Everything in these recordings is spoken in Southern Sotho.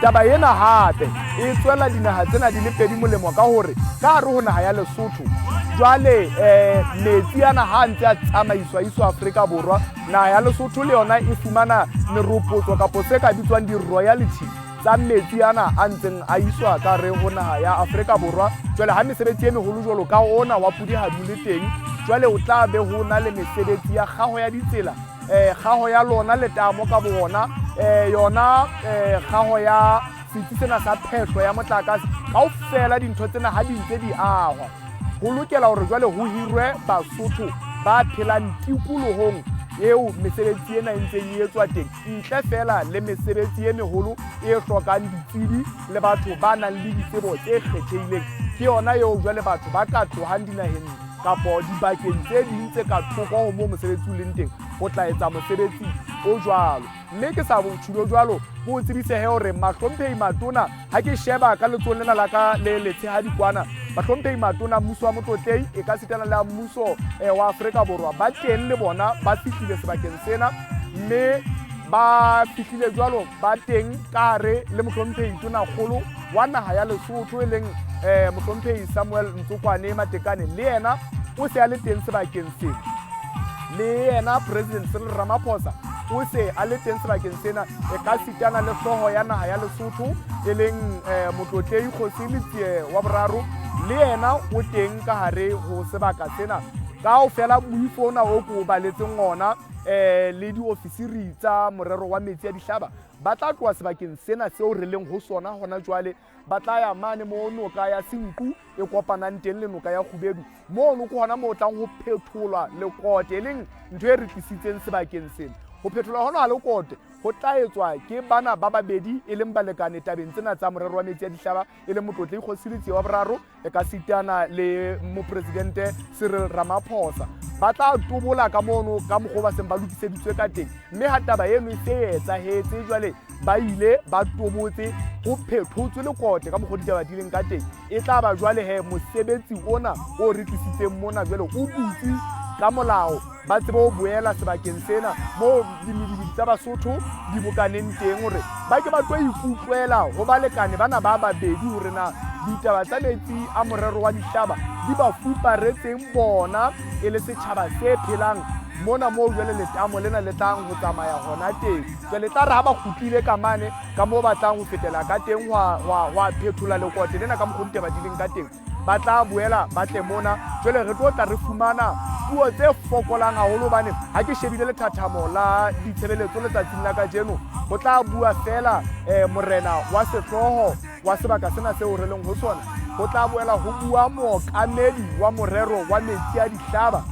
Taba ena hape e tswela dinaha tsena di le pedi molemo ka hore ka hare ho naha ya Lesotho jwale metsi ana ha a ntse a tsamaiswa iswa Afrika Borwa, naha ya Lesotho le yona e fumana meropotso kapo se ka bitswang di-royalty tsa metsi ana a ntseng a iswa ka hare ho naha ya Afrika Borwa. Jwale ha mesebetsi e meholo jwalo ka ona wa Pudihadi o le teng, jwale o tla be ho na le mesebetsi ya kgaho ya ditsela, kgaho ya lona letamo ka boona, yona kgaho ya setsi sena sa phehlo ya motlakase. Kaofela dintho tsena ha di ntse di ahwa, ho lokela hore jwale ho hirwe Basotho ba phelang tikolohong eo mesebetsi ena e ntseng e etswa teng, ntle feela le mesebetsi e meholo e hlokang ditsebi le batho ba nang le ditsebo tse kgethehileng. Ke yona eo jwale batho ba ka tlohang dinaheng kapo dibakeng tse ding tse ka thoko ho moo mosebetsi o leng teng ho tla etsa mosebetsi o jwalo. Mme ke sa tjhulo jwalo, ko o tsebisehe hore mahlomphehi matona, ha ke sheba ka letsohong lena la ka le letshehadi kwana, bahlomphehi matona mmuso wa Motlotlehi e ka sitana le mmuso wa Afrika Borwa ba teng le bona, ba fihlile sebakeng sena, mme ba fihlile jwalo ba teng ka hare le mohlomphehi tonakgolo wa naha ya Lesotho e leng mohlomphehi Samuel Ntsokwane Matekane, le yena o se a le teng sebakeng sena. Le yena President Cyril Ramaphosa o se a le teng sebakeng sena, e ka sitana le hlooho ya naha ya Lesotho e leng Motlotlehi Kgosi Letsie wa boraro, le yena o teng ka hare ho sebaka sena. Kaofela moifo ona o ko o baletseng ona le diofisiri tsa morero wa metsi a dihlaba ba tla tloha sebakeng sena seo re leng ho sona hona jwale, ba tla ya mane mo noka ya Senqu e kopanang teng le noka ya Kgubedu. Mono ke hona moo tlang ho phetholwa lekote, e leng ntho e re tlisitseng sebakeng sena. Ho phetholwa hona ha lekote ho tla etswa ke bana ba babedi e leng balekane tabeng tsena tsa morero wa metsi a dihlaba, e leng Motlotlehi Kgosi Letsie wa boraro e ka sitana le mopresidente Cyril Ramaphosa. Ba tla tobola ka mono ka mokgwa o ba seng ba lokiseditswe ka teng, mme ha taba eno e se e etsahetse jwale ba ile ba tobotse, ho phethotswe lekote ka mokgwa ditaba di leng ka teng, e tla ba jwale he mosebetsi ona o re tlisitseng mona jwale o butswe ka molao, ba tsebe ho boela sebakeng sena moo dimedimedi tsa Basotho di bokaneng teng hore ba ke ba tlo ikutlwela ho balekane bana ba babedi hore na ditaba tsa metsi a morero wa dihlaba di ba fuparetseng bona e le setjhaba se phelang mona moo jwale letamo lena le tlang ho tsamaya hona teng. Jwale tla re ha ba kgutlile ka mane ka moo ba tlang ho fetela ka teng hwa phethola lekote lena ka mokgwa ditaba di leng ka teng, ba tla boela ba tle mona. Jwale re tlo tla re fumana puo tse fokolang haholo, hobane ha ke shebile lethathamo la ditshebeletso letsatsing la kajeno, ho tla bua feela morena wa sehlooho wa sebaka sena seo re leng ho sona, ho tla boela ho bua mookamedi wa morero wa metsi a dihlaba.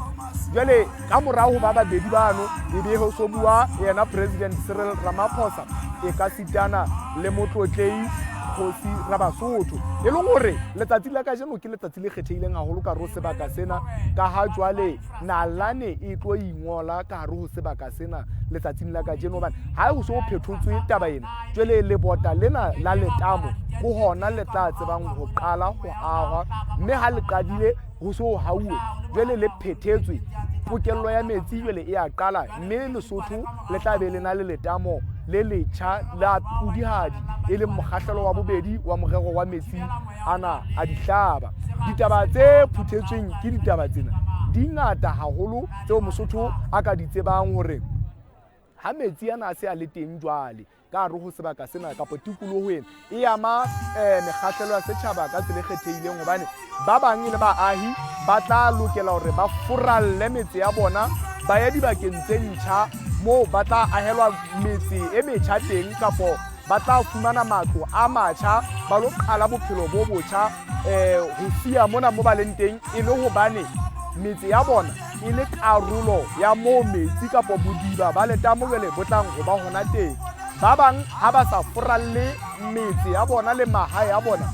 Jwale ka morao ho ba babedi bano e be ho so bua yena President Cyril Ramaphosa e ka sitana le Motlotlehi Kgosi Rabasotho. E leng hore letsatsi la kajeno ke letsatsi le kgethehileng haholo ka hare ho sebaka sena, ka ha jwale nalane e tlo ingola ka hare ho sebaka sena letsatsing la kajeno, hobane ha ho so phethotswe taba ena, jwale lebota lena la letamo ke hona le tla tsebang ho qala ho ahwa, mme ha le qadile ho so hauwe jwale le phethetswe, pokello ya metsi jwale e a qala, mme Lesotho le tla be le na le letamo le letjha la Pudihadi, e leng mokgahlelo wa bobedi wa morero wa metsi ana a dihlaba. Ditaba tse phuthetsweng ke ditaba tsena di ngata haholo tseo Mosotho a ka di tsebang hore ha metsi ana a se a le teng jwale ka hare ho sebaka sena kapa tikoloho ena e ama mekgahlelo ya setjhaba ka tsela e kgethehileng, hobane ba bang e le baahi ba tla lokela hore ba furalle metse ya bona ba ye dibakeng tse ntjha moo ba tla ahelwa metse e metjha teng, kapo ba tla fumana matlo a matjha ba lo qala bophelo bo botjha ho siya mona mo ba leng teng, e le hobane metse ya bona e le karolo ya moo metsi kapa bodiba ba letamo jwale bo tlang ho ba hona teng. Ba bang ha ba sa furalle metse ya bona le mahae a bona,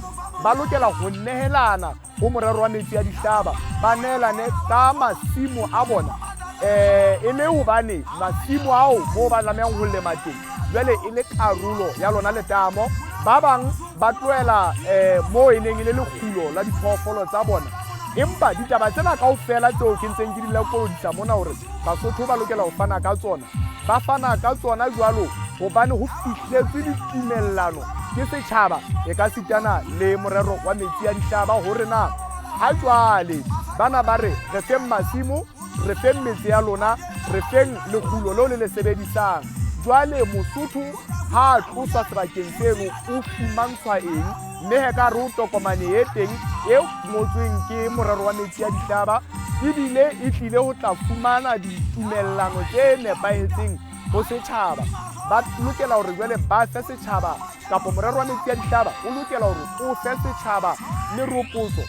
ba lokela ho nehelana ho morero wa metsi a dihlaba, ba nehelane ka masimo a bona e le hobane masimo ao moo ba tlamehang ho lema teng jwale e le karolo ya lona letamo. Ba bang ba tlohela moo e neng e le lekgulo la diphoofolo tsa bona. Empa ditaba tsena kaofela tseo ke ntseng ke di lekolodisa mona hore Basotho ba lokela ho fana ka tsona, ba fana ka tsona jwalo hobane ho fihletswe ditumellano ke setjhaba e ka sitana le morero wa metsi a dihlaba hore na ha jwale bana ba re re feng masimo, re feng metse ya lona, re feng lekgulo leo le le sebedisang. Jwale Mosotho ha a tloswa sebakeng seno o fumantshwa eng, mme he ka re o tokomane e teng e ngotsweng ke morero wa metsi a dihlaba ebile e tlile ho tla fumana ditumellano tse nepahetseng ho setjhaba. Ba lokela hore jwale ba fe setjhaba kapa morero wa metsi a dihlaba o lokela hore o fe setjhaba meropotso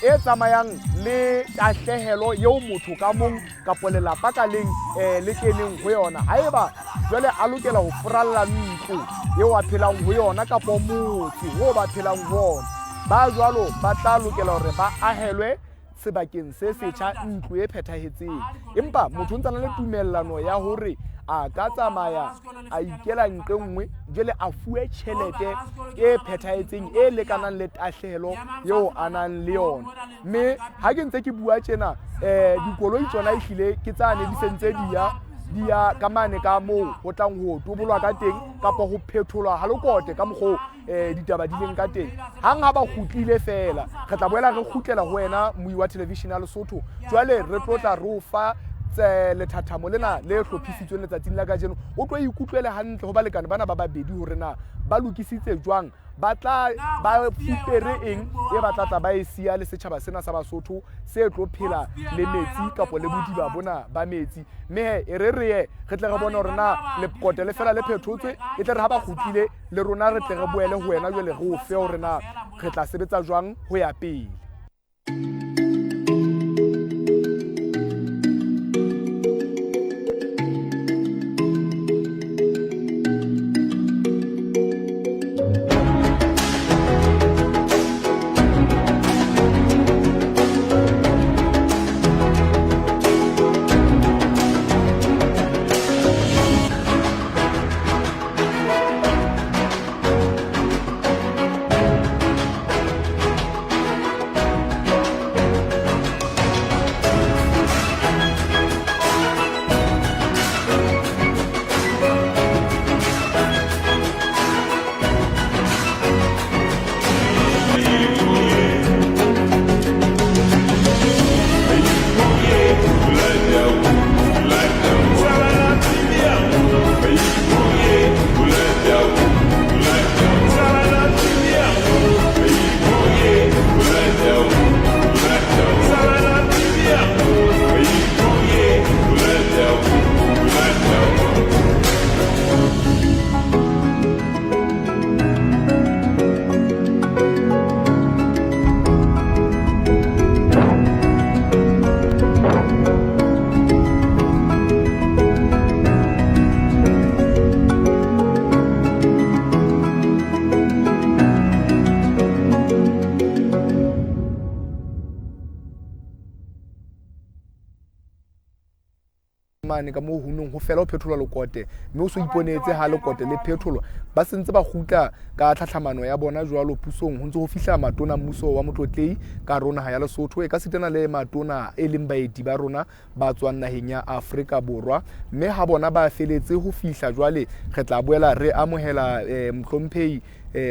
e tsamayang le tahlehelo eo motho ka mong kapo lelapa ka leng le keneng ho yona. Haeba jwale a lokela ho furalla ntlo eo a phelang ho yona kapo motse oo ba phelang ho ona, ba jwalo ba tla lokela hore ba ahelwe sebakeng se setjha ntlo e phethahetseng. Empa motho o ntse a na le tumellano ya hore a ka tsamaya a ikela nqe nngwe, jwale a fuwe tjhelete e phethahetseng e lekanang le tahlehelo eo a nang le yona. Mme ha ke ntse ke bua tjena, dikoloi tsona ehlile ke tsane di sentse di ya di ya ka mane ka moo ho tlang ho tobolwa ka teng kapa ho phetholwa ha lekote ka mokgwa ditaba di leng ka teng. Hang ha ba kgutlile fela, re tla boela re kgutlela ho wena moi wa television ya Lesotho. Jwale re tlo tla re o fa lethathamo lena le hlophisitsweng letsatsing la kajeno, o tlo ikutlwele hantle ho balekane bana ba babedi hore na ba lokisitse jwang, ba tla ba fupere eng e ba tla tla ba e siya le setjhaba sena sa Basotho se tlo phela le metsi kapo le bodiba bona ba metsi. Mme he e re re ye re tle re bone hore na lekote le fela le phethotswe, e tle re ha ba kgutlile le rona re tle re boele ho wena jwale re o fe hore na re tla sebetsa jwang ho ya pele. Mane ka moo ho nong ho fela ho phetholwa lekote, mme o so iponetse ha lekote le phetholwa, ba sentse ba kgutla ka tlhatlhamano ya bona jwalo pusong. Ho ntse ho fihla matona mmuso wa Motlotlei ka hare ho naha ya Lesotho, e ka sitana le matona e leng baeti ba rona ba tswang naheng ya Afrika Borwa. Mme ha bona ba feletse ho fihla jwale, re tla boela re amohela mohlomphehi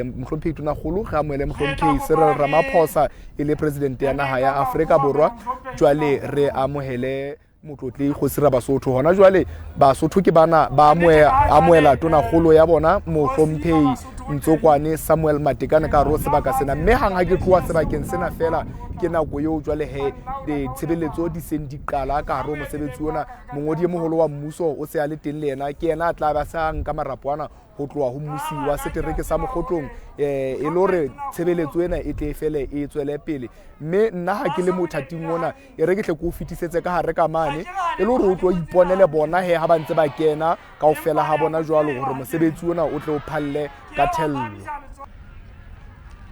mohlomphehi Tonakgolo, re amohele mohlomphehi Cyril Ramaphosa e le president ya naha ya Afrika Borwa. Jwale re amohele Motlotlei Kgosi Rabasotho. Hona jwale Basotho ke bana ba amohela tonakgolo ya bona mohlomphehi Ntsokwane Samuel Matekane ka hare ho sebaka sena. Mme hang ha ke tloha sebakeng sena fela, ke nako eo jwale he ditshebeletso di seng di qala ka hare ho mosebetsi ona. Mongodi e moholo wa mmuso o se a le teng le yena, ke yena a tla ba sa nka marapo ana ho tloha ho mmusi wa setereke sa Mokgotlong, e le hore tshebeletso ena e tle e fele e tswele pele. Mme nna ha ke le mothating ona, e re ke tle ke o fetisetse ka hare ka mane, e le hore o tlo iponele bona he ha ba ntse ba kena kaofela ha bona jwalo, hore mosebetsi ona o tle o phalle ka thello.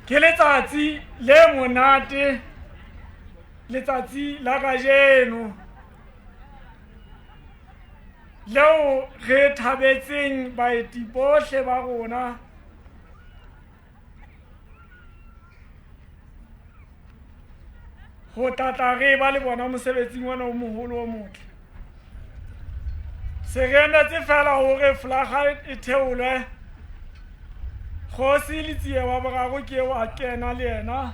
Ke letsatsi le monate, letsatsi la kajeno leo re thabetseng baeti bohle ba rona ho tlatla re ba le bona mosebetsing ona o moholo o motle. Se re emetse fela hore flaga e theolwe, Kgosi Letsie wa boraro ke eo a kena le yena.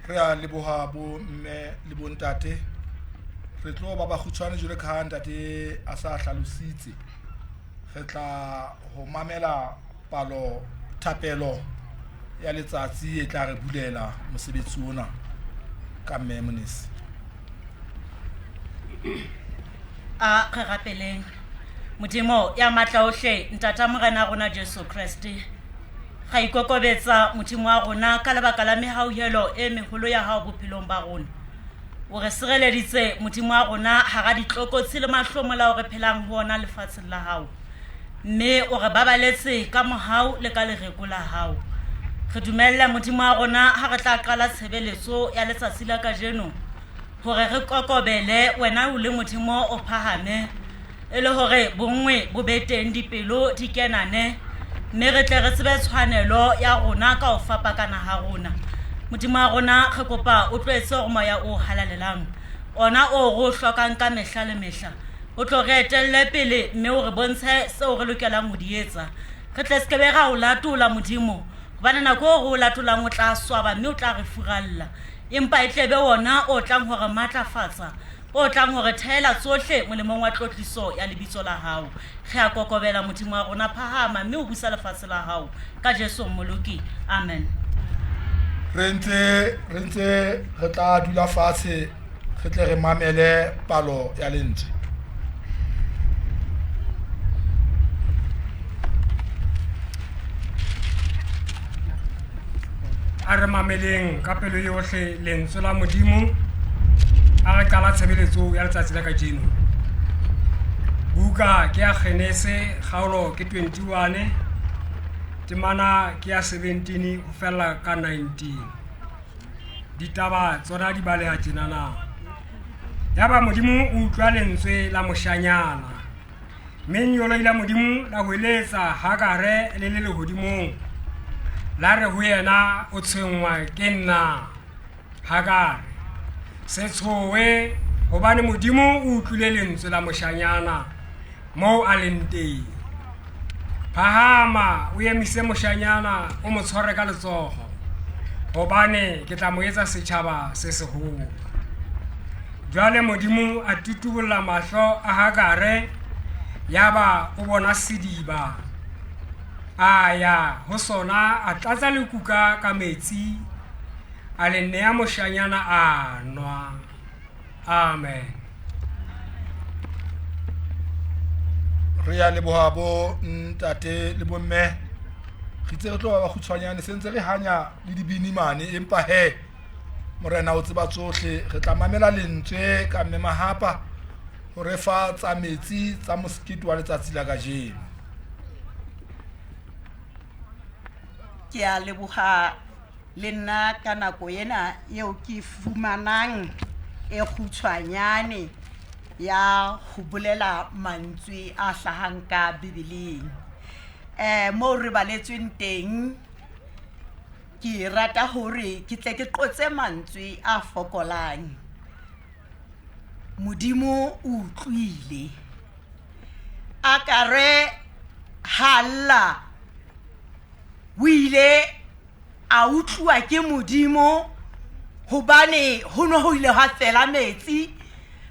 Re a leboha bo mme le bo ntate. Re tlo ba bakgutshwane jwalo ka ha ntate a sa hlalositse. Re tla ho mamela palo thapelo ya letsatsi e tla re bulela mosebetsi ona ka mme Monesi. A re rapeleng. Modimo ya matla ohle, Ntata Morena rona Jesu Kreste, ra ikokobetsa Modimo wa rona ka lebaka la mehauhelo e meholo ya hao bophelong ba rona. O re sireleditse Modimo wa rona hara ditlokotsi le mahlomola o re phelang ho ona lefatsheng la hao, mme o re babaletse ka mohau le ka lereko la hao. Re dumelle Modimo wa rona ha re tla qala tshebeletso ya letsatsi la kajeno hore re kokobele wena o le Modimo o phahame, e le hore bonngwe bo be teng, dipelo di kenane, mme re tle re tsebe tshwanelo ya rona ka ho fapakana ha rona. Modimo wa rona, re kopa o tlo etse hore moya o halalelang ona o re o hlokang ka mehla le mehla o tlo re etelle pele, mme o re bontshe seo re lokelang ho di etsa. Re tle se ke be ra o latola Modimo, hobane nako o re o latolang o tla swaba mme o tla re furalla, empa e tle be wona o tlang ho re matlafatsa, o tlang ho re theela tsohle molemong wa tlotliso ya lebitso la hao. Re a kokobela Modimo wa rona, phahama mme o busa lefatshe la hao ka Jesu Mmoloki. Amen. Re ntse re ntse re tla dula fatshe re tle re mamele palo ya lentswe. A re mameleng ka pelo yohle lentswe la Modimo a re qala tshebeletso ya letsatsi la kajeno. Buka ke ya Genese, kgaolo ke 21, temana ke ya 17 ho fella ka 19. Ditaba tsona di baleha tjenana. Yaba Modimo o utlwa lentswe la moshanyana, mme nyoloi la Modimo la hweletsa Hagare le le lehodimong, la re ho yena, o tshwenngwa ke nna, Hagare? Se tshohe, hobane Modimo o utlwile lentswe la moshanyana moo a leng teng. Phahama, o emise moshanyana, o mo tshware ka letsoho, hobane ke tla mo etsa setjhaba se seholo. Jwale Modimo a tutubolla mahlo a Hagare, yaba o bona sediba. A ya ho sona, a tlatsa lekuka ka metsi, a le nea moshanyana a nwa. Amen. Re a leboha bo ntate le bo mme. Re itse re tlo ba bakgutshwanyane, se ntse re hanya le dibini mane, empa he Morena o tseba tsohle. Re tla mamela lentswe ka mme Mahapa ho re fa tsa metsi tsa mosekete wa letsatsi la kajeno. Ke a leboha le nna ka nako ena eo ke fumanang e kgutshwanyane ya ho bolela mantswe a hlahang ka Bibeleng. Moo re baletsweng teng, ke rata hore ke tle ke qotse mantswe a fokolang. Modimo o utlwile. A ka re ha lla, o ile a utluwa ke Modimo, hobane ho ne ho ile hwa fela metsi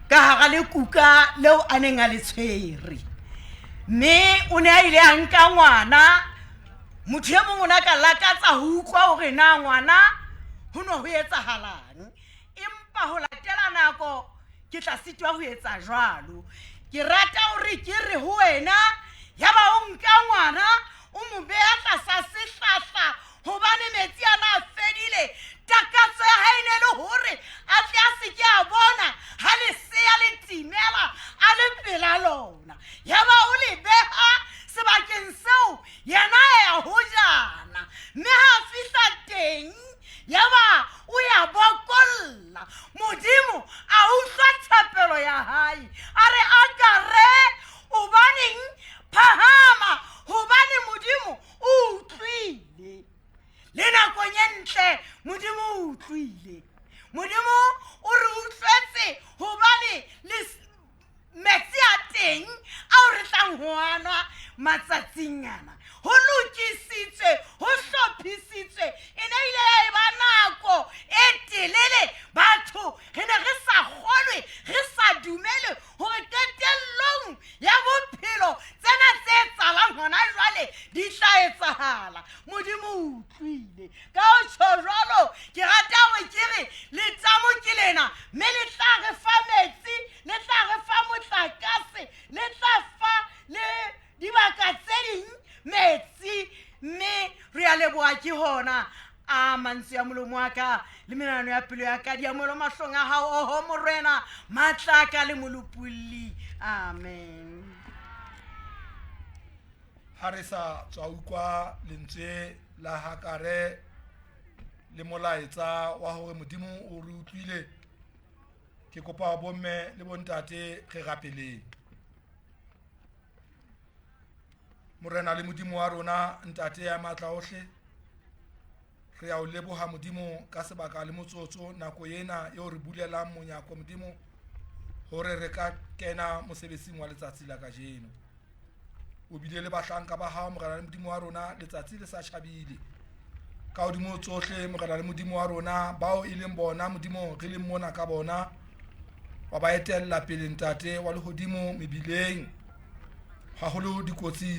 ka hara lekuka leo a neng a le tshwere. Mme o ne a ile a nka ngwana. Motho e mong o ne a ka lakatsa ho utlwa hore na ngwana ho ne ho etsahalang, empa ho latela nako ke tla sitwa ho etsa jwalo. Ke rata hore ke re ho wena, yaba o nka ngwana o mo beha tlasa sehlahla, hobane metsi ana a fedile. Takatso ya hae ne le hore a tle a se ke a bona ha lesea le timela a le pela lona. Yaba o le beha sebakeng seo yena a ya hojana, mme ha a fihla teng yaba o ya bokolla. Modimo a utlwa thapelo ya hae, a re, a ka re hobaneng phahama, hobane Modimo o utlwile. Le nakong e ntle Modimo utlwile. Modimo o re utlwetse hobane le metsi a teng ao re tlang ho anwa matsatsing ana. Ho lokisitswe, ho hlophisitswe. E ne ile ya eba nako e telele batho re ne re sa kgolwe, re sa dumele hore qetellong ya bophelo tsena tse etsahalang hona jwale di tla etsahala. Modimo o utlwile. Ka ho tjho jwalo, ke rata hore ke re letamo ke lena, mme le tla re fa metsi, le tla re fa motlakase, le tla fa le dibaka tse ding metsi, mme re a leboha ke hona. A mantswe a molomo wa ka le menahano ya pelo ya ka di amohelwe mahlong a hao, oho Morena, matla a ka le molopolli. Amen. Ha re sa tswa utlwa lentswe la Hakare le molaetsa wa hore Modimo o re utlwile, ke kopa bomme le bontate re rapeleng. Morena le Modimo wa rona, Ntate ya matla ohle, re a o leboha Modimo ka sebaka le motsotso nako ena eo re bulelang monyako Modimo hore re ka kena mosebetsing wa letsatsi la kajeno. O bile le bahlanka ba hao Morena le Modimo wa rona letsatsi le sa tjhabile. Ka hodimo tsohle Morena le Modimo wa rona bao e leng bona Modimo re leng mona ka bona, wa ba etella pele Ntate wa lehodimo mebileng, haholo dikotsi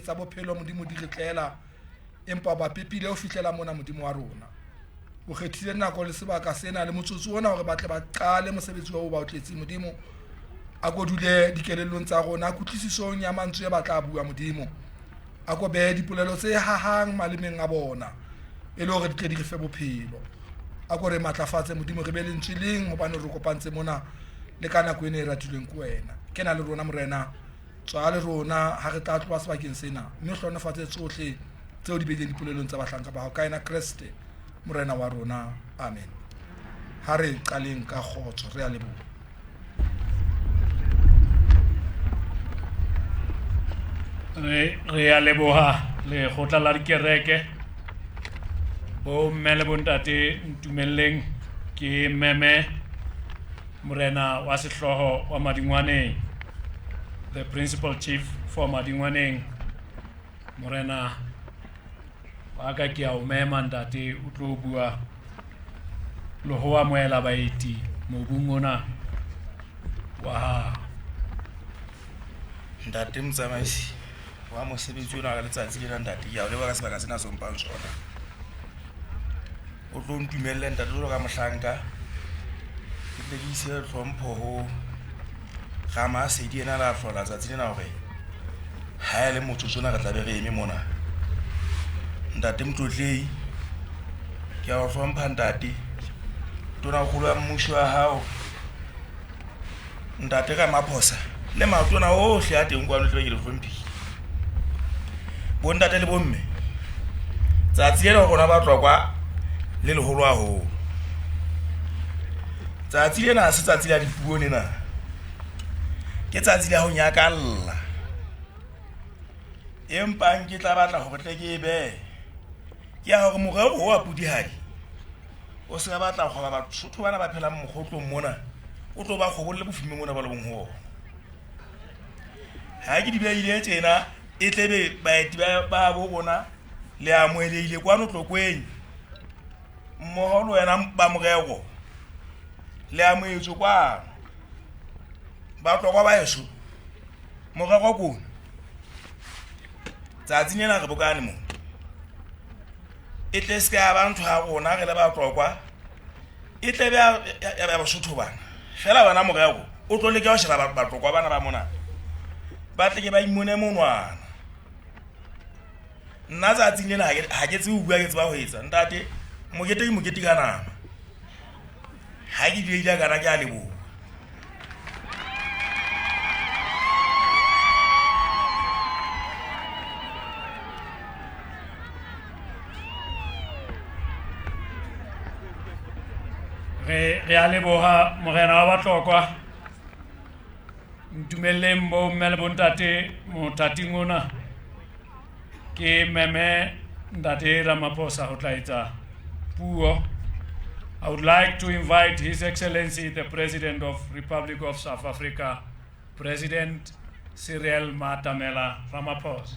tsa bophelo Modimo di re tlela, empa ba pepile ho fihlela mona Modimo wa rona. O kgethile nako le sebaka sena le motsotso ona hore ba tle ba qale mosebetsi wa o ba o tletseng Modimo. A ko dule dikelellong tsa rona, kutlwisisong ya mantswe ba tla bua Modimo. A ko behe dipolelo tse hahang malemeng a bona, e le hore di tle di re fe bophelo. A ko re matlafatse Modimo, re be lentswe leng hobane re kopantse mona le ka nako ena e ratilweng ke wena. Kena le rona Morena, tswa le rona ha re tla tloha sebakeng sena, mme o hlohonolofatse tsohle tseo di beileng dipolelong tsa bahlanka ba hao ka yena Kreste Morena wa rona. Amen. Ha re qaleng ka kgotso, re a leboha. Re a leboha lekgotla la dikereke. Bo mme le bontate, ntumelleng ke meme morena wa sehlooho wa Madingwaneng, the principal chief for Madingwaneng. Morena wa ka, ke a o mema ntate, o tlo bua le ho amohela baeti mobung ona wa hao. Ntate motsamaisi wa mosebetsi ona ka letsatsi lena, ntate, ke a o leboha ka sebaka sena se o mpang sona. O tlo ntumelle ntate jwalo ka mohlanka, ke tle ke ise tlhompho ho Ramasedi ena la hlola tsatsi lena hore ha e le motsotso ona re tla be re eme mona. Ntate Motlotlei, ke a o hlompha ntate, tonakgolo ya mmuso wa hao ntate Ramaphosa le matona ohle a teng kwano, tle ke le hlomphile. Bontate le bomme, tsatsi lena rona ba Tlokwa le leholo haholo. Tsatsi lena ha se tsatsi la dipuo lena, ke tsatsi la ho nyakalla. Empang ke tla batla hore tle ke e behe, ke ya hore morero wa pudihadi o se ka batla ho ba Basotho bana ba phelang mokgotlong mona, o tlo ba kgobolle bofumeng mona ba le bong ho ona. Ha ke di beile tjena, e tle be baeti ba bo rona le amohelehile kwano Tlokweng, mmoho le wena ba morero le amohetswe kwano. Ba Tlokwa ba heso, morero kona tsatsing lena re bokane mona, e tle se ka ba ntho ya rona re le ba Tlokwa, e tle be ya Basotho bana fela. Bana morero o tlo leka ho sheba Batlokwa bana ba mona, ba tle ke ba imone monwana. Nna tsatsing lena ha ke tsebe ho bua, ke tseba ho etsa. Ntate, mokete ke mokete ka nama. Ha ke diehile kana, ke a leboha. Re a leboha morena wa Batlokwa. Ntumelleng bo mme le bontate mothating ona, ke meme ntate Ramaphosa ho tla etsa puo. I would like to invite His Excellency the President of Republic of South Africa, President Cyril Matamela Ramaphosa.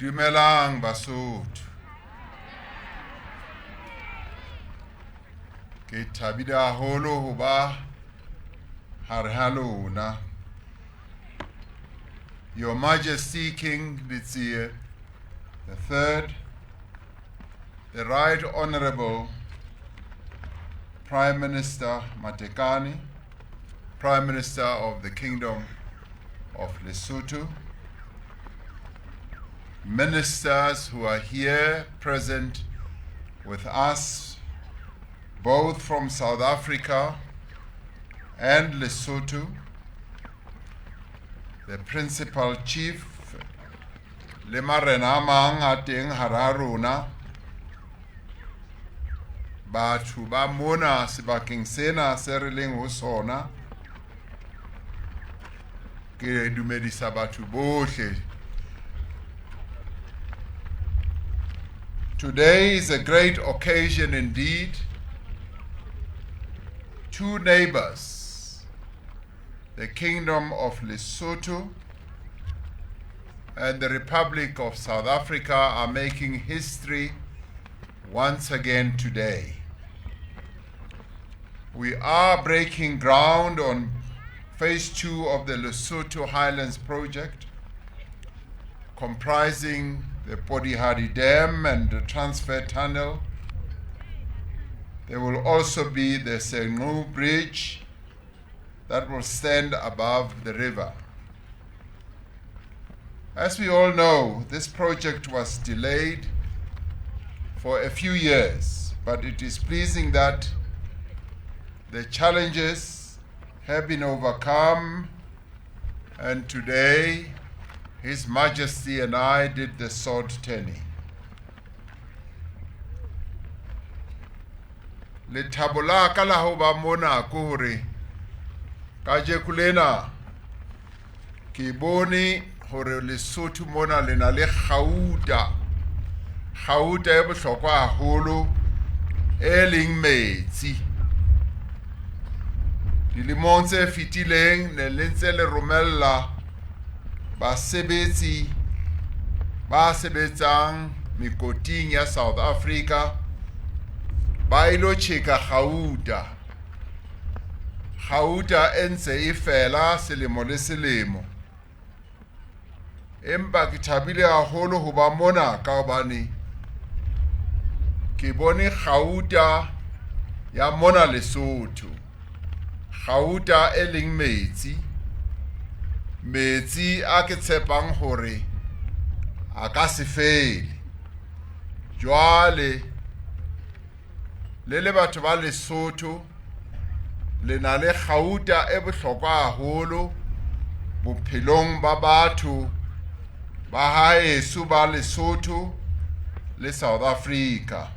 Dumelang Basotho. Ke thabile haholo ho ba hare ha lona. Your Majesty King Letsie the Third, the Right Honorable Prime Minister Matekane, Prime Minister of the Kingdom of Lesotho, ministers who are here present with us, both from South Africa and Lesotho, the principal chief, le marena a mang a teng hara rona, batho ba mona sebakeng sena se re leng ho sona, ke dumedisa batho bohle. Today is a great occasion indeed. Two neighbors, the Kingdom of Lesotho and the Republic of South Africa, are making history once again today. We are breaking ground on phase 2 of the Lesotho Highlands project, comprising the Polihali Dam and the transfer tunnel. There will also be the Senqu Bridge that will stand above the river. As we all know, this project was delayed for a few years, but it is pleasing that the challenges have been overcome, and today His Majesty and I did the sword turning. Lethabo la ka la ho ba mona ke hore kajeko lena ke bone hore Lesotho mona le na le kgauta, kgauta e bohlokwa haholo e leng metsi. Dilemong tse fetileng ne le ntse le romella basebetsi ba sebetsang mekoting ya South Africa ba ilo tjheka kgauta. Kgauta e ntse e fela selemo le selemo. Empa ke thabile haholo ho ba mona ka hobane ke bone kgauta ya mona Lesotho. Kgauta e leng metsi. Metsi a ke tshepang hore a ka se fele. Jwale le batho ba Lesotho le na le kgauta e bohlokwa haholo bophelong ba batho ba haeso ba Lesotho le South Africa.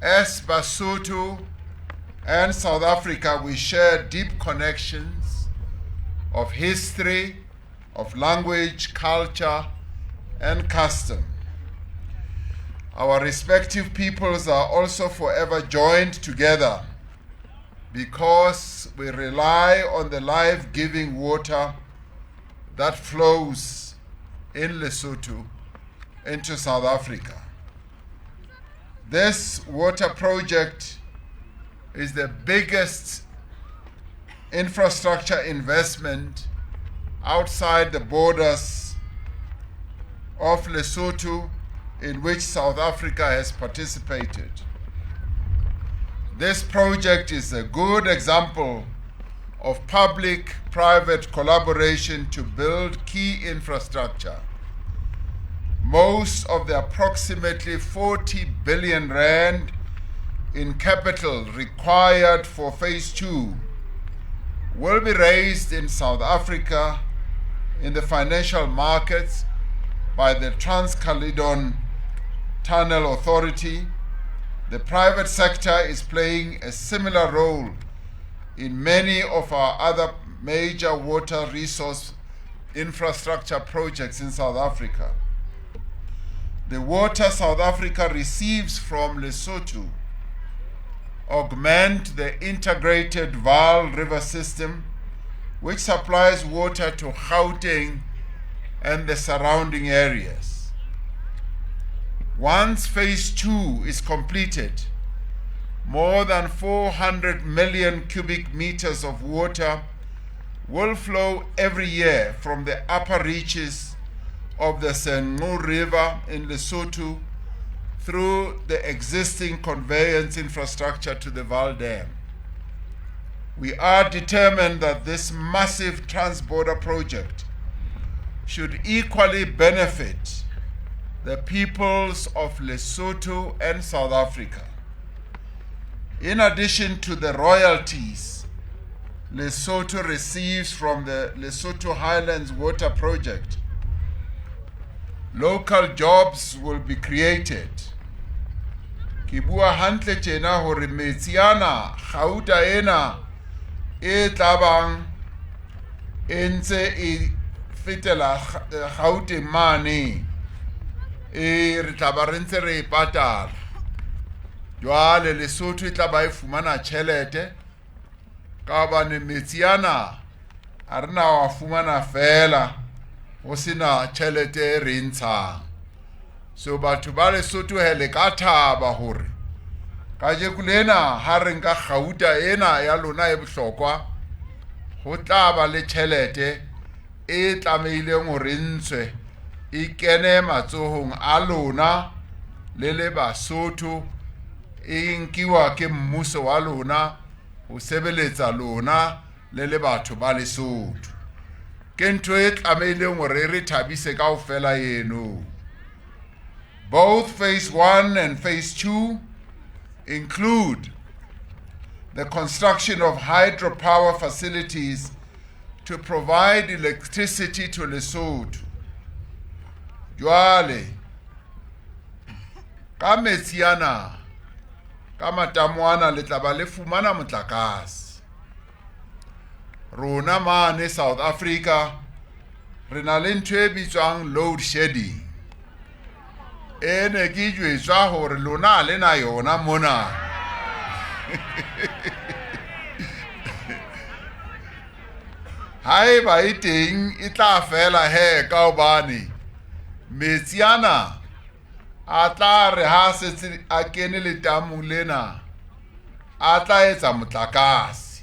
As Basotho and South Africa, we share deep connections of history, of language, culture, and custom. Our respective peoples are also forever joined together because we rely on the life-giving water that flows in Lesotho into South Africa. This water project is the biggest infrastructure investment outside the borders of Lesotho in which South Africa has participated. This project is a good example of public-private collaboration to build key infrastructure. Most of the approximately 40 billion rand in capital required for phase 2 will be raised in South Africa in the financial markets by the Trans-Caledon Tunnel Authority The private sector is playing a similar role in many of our other major water resource infrastructure projects in South Africa. The water South Africa receives from Lesotho augment the integrated Vaal River system, which supplies water to Gauteng and the surrounding areas. Once phase 2 is completed, more than 400 million cubic meters of water will flow every year from the upper reaches of the Senqu River in Lesotho through the existing conveyance infrastructure to the Vaal Dam. We are determined that this massive transborder project should equally benefit the peoples of Lesotho and South Africa. In addition to the royalties Lesotho receives from the Lesotho Highlands Water Project, local jobs will be created. Ke bua hantle tjena hore metsi ana, gauta ena e tlabang e ntse e fetela Gauteng mane, e re tla ba re ntse re e patala. Jwale Lesotho e tla ba e fumana tjhelete ka hobane metsi ana ha re na wa fumana fela ho sena tjhelete e re ntshang. So batho ba Lesotho he le ka thaba hore kajeko lena ha re nka gauta ena ya lona e bohlokwa, ho tla ba le tjhelete e tlamehileng hore ntshwe e kene matsohong a lona le le Basotho, e nkiwa ke mmuso wa lona ho sebeletsa lona le le batho ba Lesotho. Ke ntho e tlamehileng hore re thabise kaofela eno. Both phase 1 and phase 2 include the construction of hydropower facilities to provide electricity to Lesotho. Jwale ka metsi ana, ka matamo ana le tla ba le fumana motlakase. Rona mane South Africa re na le ntho e bitswang load shedding. E ne ke jwetswa hore lona le na yona mona. Haeba e teng e tla fela he ka hobane metsi ana a tla re ha setse a kene letamong lena a tla etsa motlakase.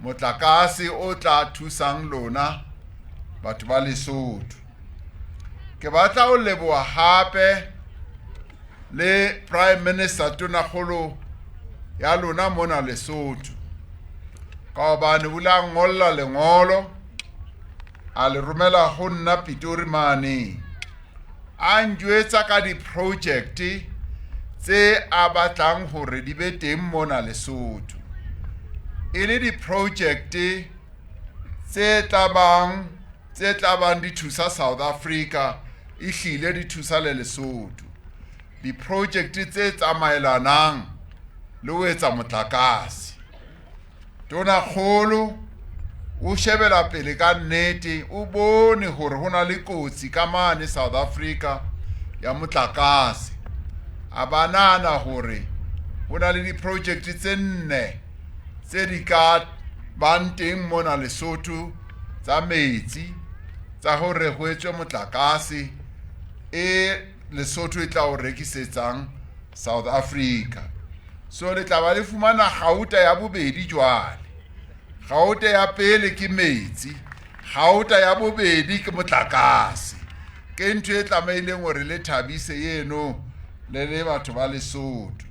Motlakase o tla thusang lona batho ba Lesotho. Ke batla ho leboha hape le Prime Minister Tonakgolo ya lona mona Lesotho, ka hobane o la ngolla lengolo a le romela ho nna Pitori mane, a njwetsa ka di-project tse a batlang hore di be teng mona Lesotho, e le di-project tse tlabang di thusa South Africa, ehlile di thusa le Lesotho, di-project tse tsamaelanang le ho etsa motlakase. Tonakgolo o shebela pele ka nnete, o bone hore ho na le kotsi ka mane South Africa ya motlakase. A ba nahana hore ho na le di-project tse nne tse di ka bang teng mona Lesotho tsa metsi, tsa hore ho etswe motlakase e Lesotho e tla o rekisetsang South Africa. So le tla ba le fumana gauta ya bobedi jwale. Gauta ya pele ke metsi, gauta ya bobedi ke motlakase. Ke ntho e tlamehileng hore le thabise eno le le batho ba Lesotho.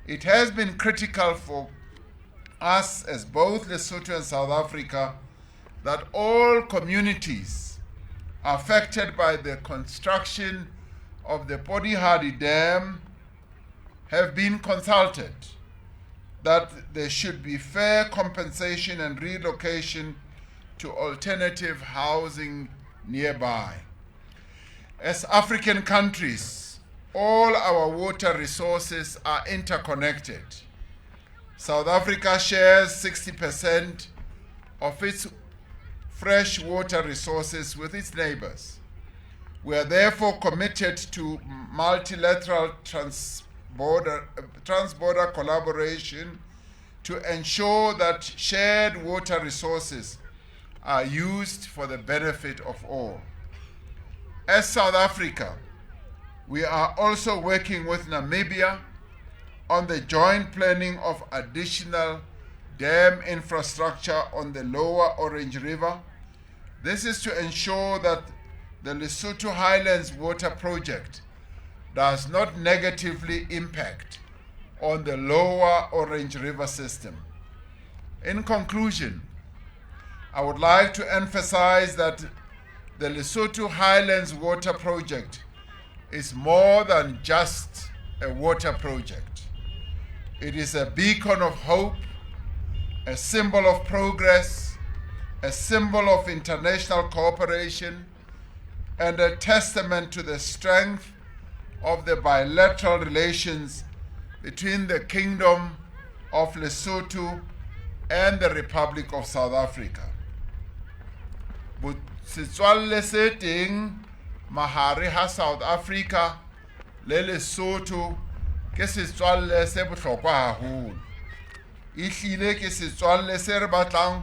It has been critical for us as both Lesotho and South Africa that all communities affected by the construction of the Polihali Dam have been consulted, that there should be fair compensation and relocation to alternative housing nearby. As African countries, All our water resources are interconnected. South Africa shares 60% of its fresh water resources with its neighbors. We are therefore committed to multilateral transborder collaboration to ensure that shared water resources are used for the benefit of all. As South Africa, we are also working with Namibia on the joint planning of additional dam infrastructure on the lower Orange River. This is to ensure that the Lesotho Highlands Water Project does not negatively impact on the lower Orange River system. In conclusion, I would like to emphasize that the Lesotho Highlands Water Project is more than just a water project. It is a beacon of hope, a symbol of progress, a symbol of international cooperation, and a testament to the strength of the bilateral relations between the Kingdom of Lesotho and the Republic of South Africa. Setswalle se teng mahare ha South Africa le Lesotho ke setswalle se bohlokwa haholo. Ehlile ke setswalle se re batlang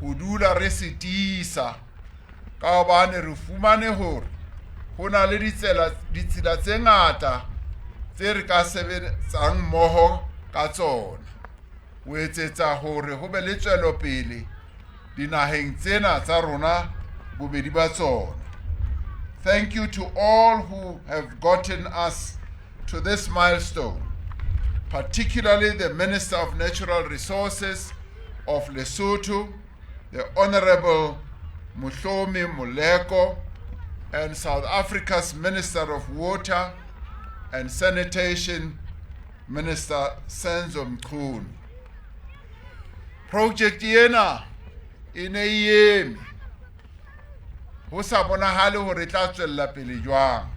ho dula re se tiisa ka hobane re fumane hore ho na le ditsela tse ngata tse re ka sebetsang mmoho ka tsona ho etsetsa hore ho be le tswelopele dinaheng tsena tsa rona bobedi ba tsona. Thank you to all who have gotten us to this milestone, particularly the Minister of Natural Resources of Lesotho, the Honorable Mohlomi Moleko, and South Africa's Minister of Water and Sanitation, Minister Senzo Mchunu. Project ena e ne e eme ho sa bonahale hore e tla tswella pele jwang.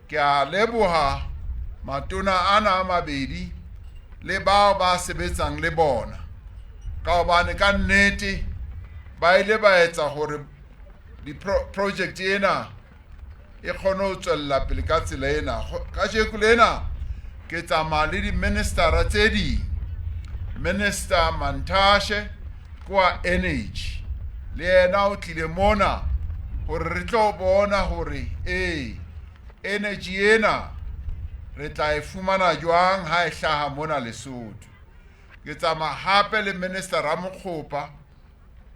Ke a leboha matona ana a mabedi le bao ba sebetsang le bona ka hobane ka nnete ba ile ba etsa hore di-project ena e kgone ho tswella pele ka tsela ena. Kajeko lena ke tsamaya le di-ministera tse ding. Minister Mantashe ke wa energy, le yena o tlile mona hore re tlo bona hore ee energy ena re tla e fumana jwang ha e hlaha mona Lesotho. Ke tsamaya hape le Minister Ramokgopa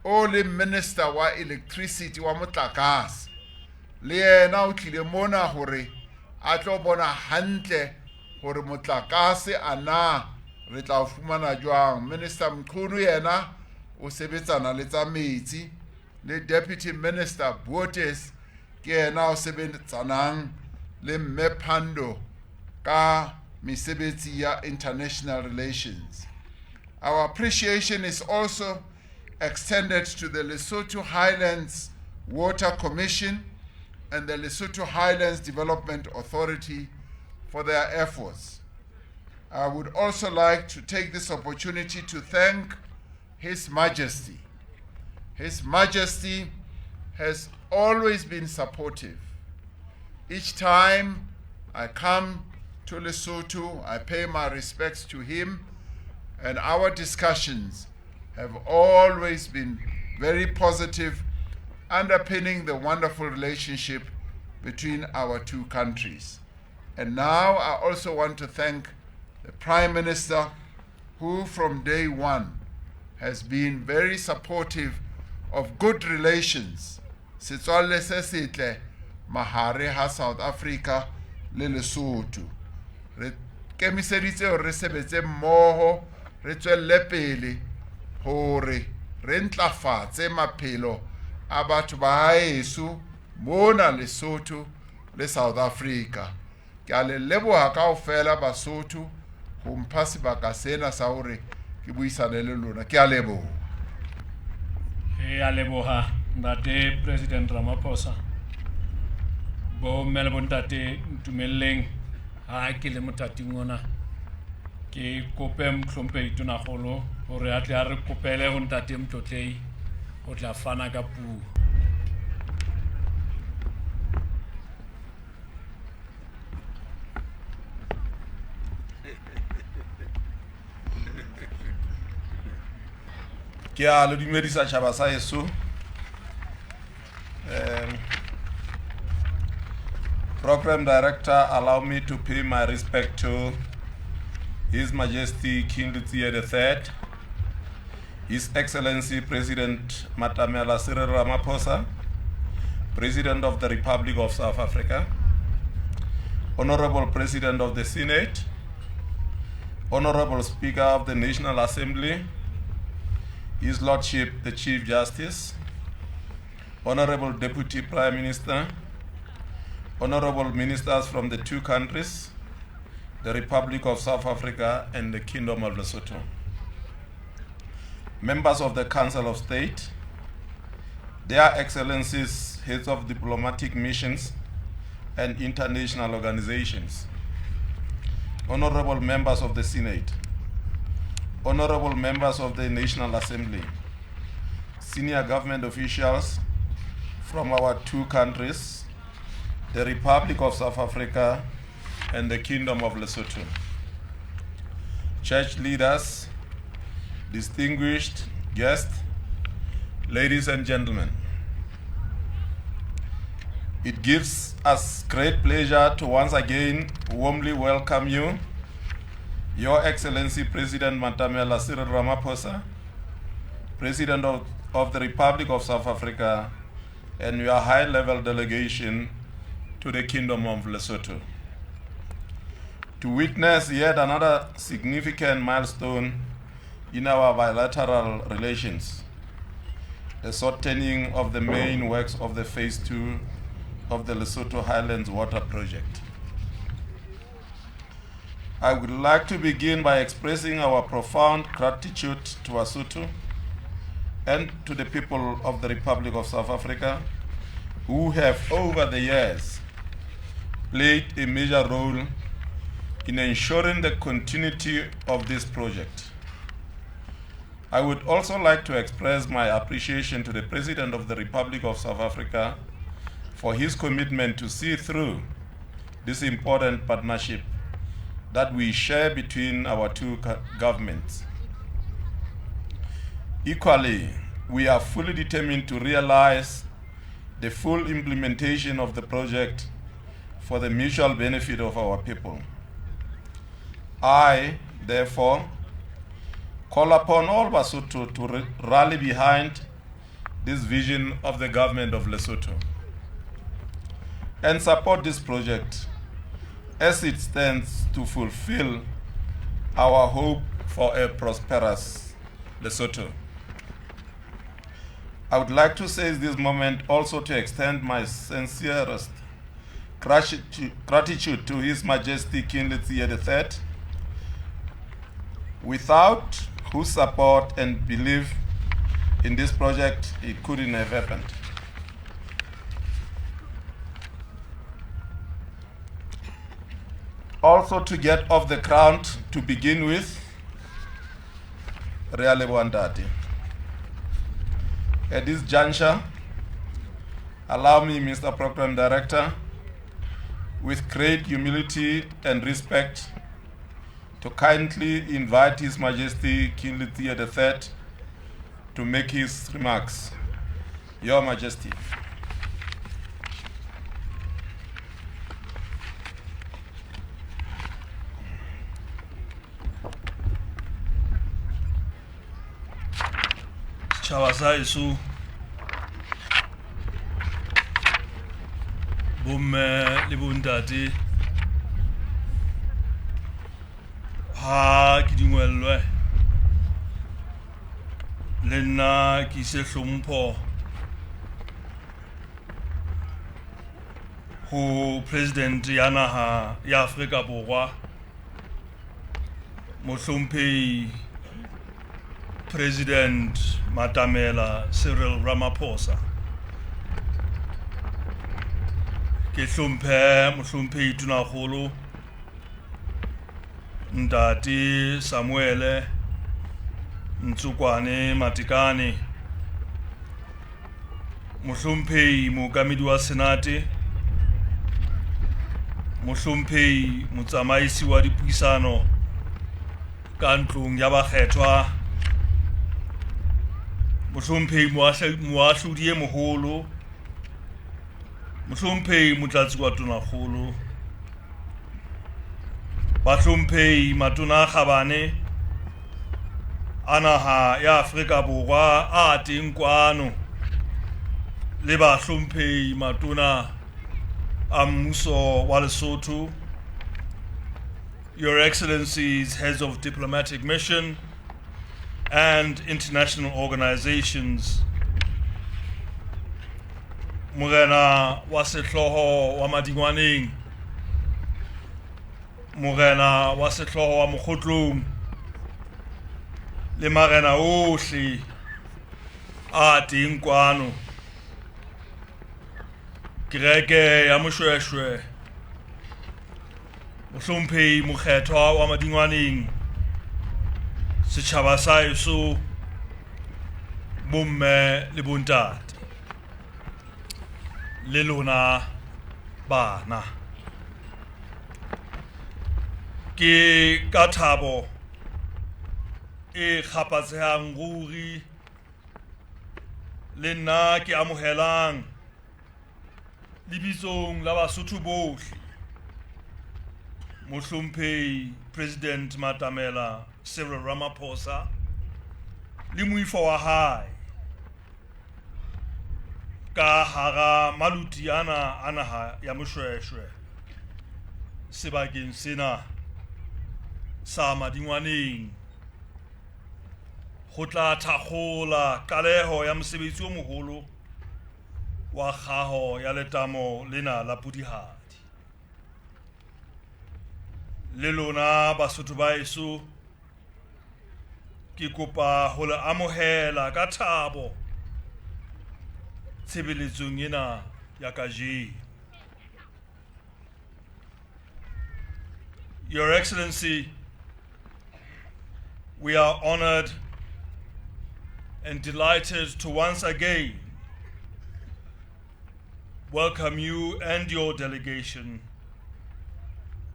o leng Minister wa electricity wa motlakase, le yena o tlile mona hore a tlo bona hantle hore motlakase a na re tla o fumana jwang. Minister Mchunu yena o sebetsana le tsa metsi, le Deputy Minister Botes ke yena o sebetsanang le Mme Pandor ka mesebetsi ya international relations. Our appreciation is also extended to the Lesotho Highlands Water Commission and the Lesotho Highlands Development Authority for their efforts. I would also like to take this opportunity to thank His Majesty. His Majesty has always been supportive. Each time I come to Lesotho, I pay my respects to him, and our discussions have always been very positive, underpinning the wonderful relationship between our two countries. And now I also want to thank the Prime Minister, who from day one has been very supportive of good relations. Setswalle se setle mahare ha South Africa le Lesotho. Re kemiseditse hore re sebetse mmoho, re tswelle pele hore re ntlafatse maphelo a batho ba haeso mona Lesotho le South Africa. Ke a le leboha kaofela Basotho ho mpha sebaka sena sa hore ke buisane le lona. Ke a leboha. Re a leboha ntate President Ramaphosa. Bo mme le bontate, ntumelleng ha ke le mothating ona ke kope mohlomphehi Tonakgolo hore a tle a re kopele ho ntate Motlotlei ho tla fana ka puo. Ke a le dumedisa tjhaba sa heso. Program Director, allow me to pay my respect to His Majesty King Letsie III, His Excellency President Matamela Cyril Ramaphosa, President of the Republic of South Africa, Honorable President of the Senate, Honorable Speaker of the National Assembly, His Lordship the Chief Justice, Honorable Deputy Prime Minister, Honorable Ministers from the two countries, the Republic of South Africa and the Kingdom of Lesotho, members of the Council of State, their Excellencies, heads of diplomatic missions and international organizations, Honorable members of the Senate, Honorable members of the National Assembly, senior government officials from our two countries, the Republic of South Africa and the Kingdom of Lesotho, church leaders, distinguished guests, ladies and gentlemen. It gives us great pleasure to once again warmly welcome you, Your Excellency President Matamela Cyril Ramaphosa, President of the Republic of South Africa, and your high-level delegation to the Kingdom of Lesotho, to witness yet another significant milestone in our bilateral relations, the shortening of the main works of the Phase 2 of the Lesotho Highlands Water Project. I would like to begin by expressing our profound gratitude to Lesotho and to the people of the Republic of South Africa who have over the years played a major role in ensuring the continuity of this project. I would also like to express my appreciation to the President of the Republic of South Africa for his commitment to see through this important partnership that we share between our two governments. Equally, we are fully determined to realize the full implementation of the project for the mutual benefit of our people. I, therefore, call upon all Basotho to rally behind this vision of the government of Lesotho and support this project as it stands to fulfill our hope for a prosperous Lesotho. I would like to seize this moment also to extend my sincerest gratitude to His Majesty King Letsie III, without whose support and belief in this project, it couldn't have happened. Also, to get off the ground to begin with, re a leboha ntate. At this juncture, allow me, Mr. Program Director, with great humility and respect, to kindly invite His Majesty King Letsie III to make his remarks. Your Majesty. Setjhaba sa heso, bomme le bontate, ha ke dingwellwe le nna ke ise hlompho ho President ya naha ya Afrika Borwa, Mohlomphehi President Matamela Cyril Ramaphosa. Ke hlomphe mohlomphehi Tonakgolo Ntate Samuele Ntsokwane Matekane, mohlomphehi mookamedi wa Senate, mohlomphehi motsamaisi wa dipuisano ka ntlong ya bakgethwa, mohlomphehi moahlodi e moholo, mohlomphehi motlatsi wa Tonakgolo, bahlomphehi matona a kgabane a naha ya Afrika Borwa a teng kwano, le bahlomphehi matona a mmuso wa Lesotho, Your Excellencies, heads of diplomatic mission and international organizations, Morena wa Sehlooho wa Madingwaneng, Morena wa Sehlooho wa Mokgotlong, le marena ohle a teng kwano, kereke ya Moshweshwe, mohlomphehi mokgethwa wa Madingwaneng, setjhaba sa heso, bomme le bontate, le lona bana. Ke ka thabo e kgapatsehang ruri le nna ke amohelang lebitsong la Basotho bohle mohlomphehi President Matamela Cyril Ramaphosa le moifo wa hae ka hara maluti ana a naha ya Moshweshwe sebakeng sena sa Madingwaneng ho tla thakgola qaleho ya mosebetsi o moholo wa kgaho ya letamo lena la Pudihadi. Le lona Basotho ba heso, ke kopa ho le amohela ka thabo tshebeletsong ena ya kajeno. Your Excellency, we are honored and delighted to once again welcome you and your delegation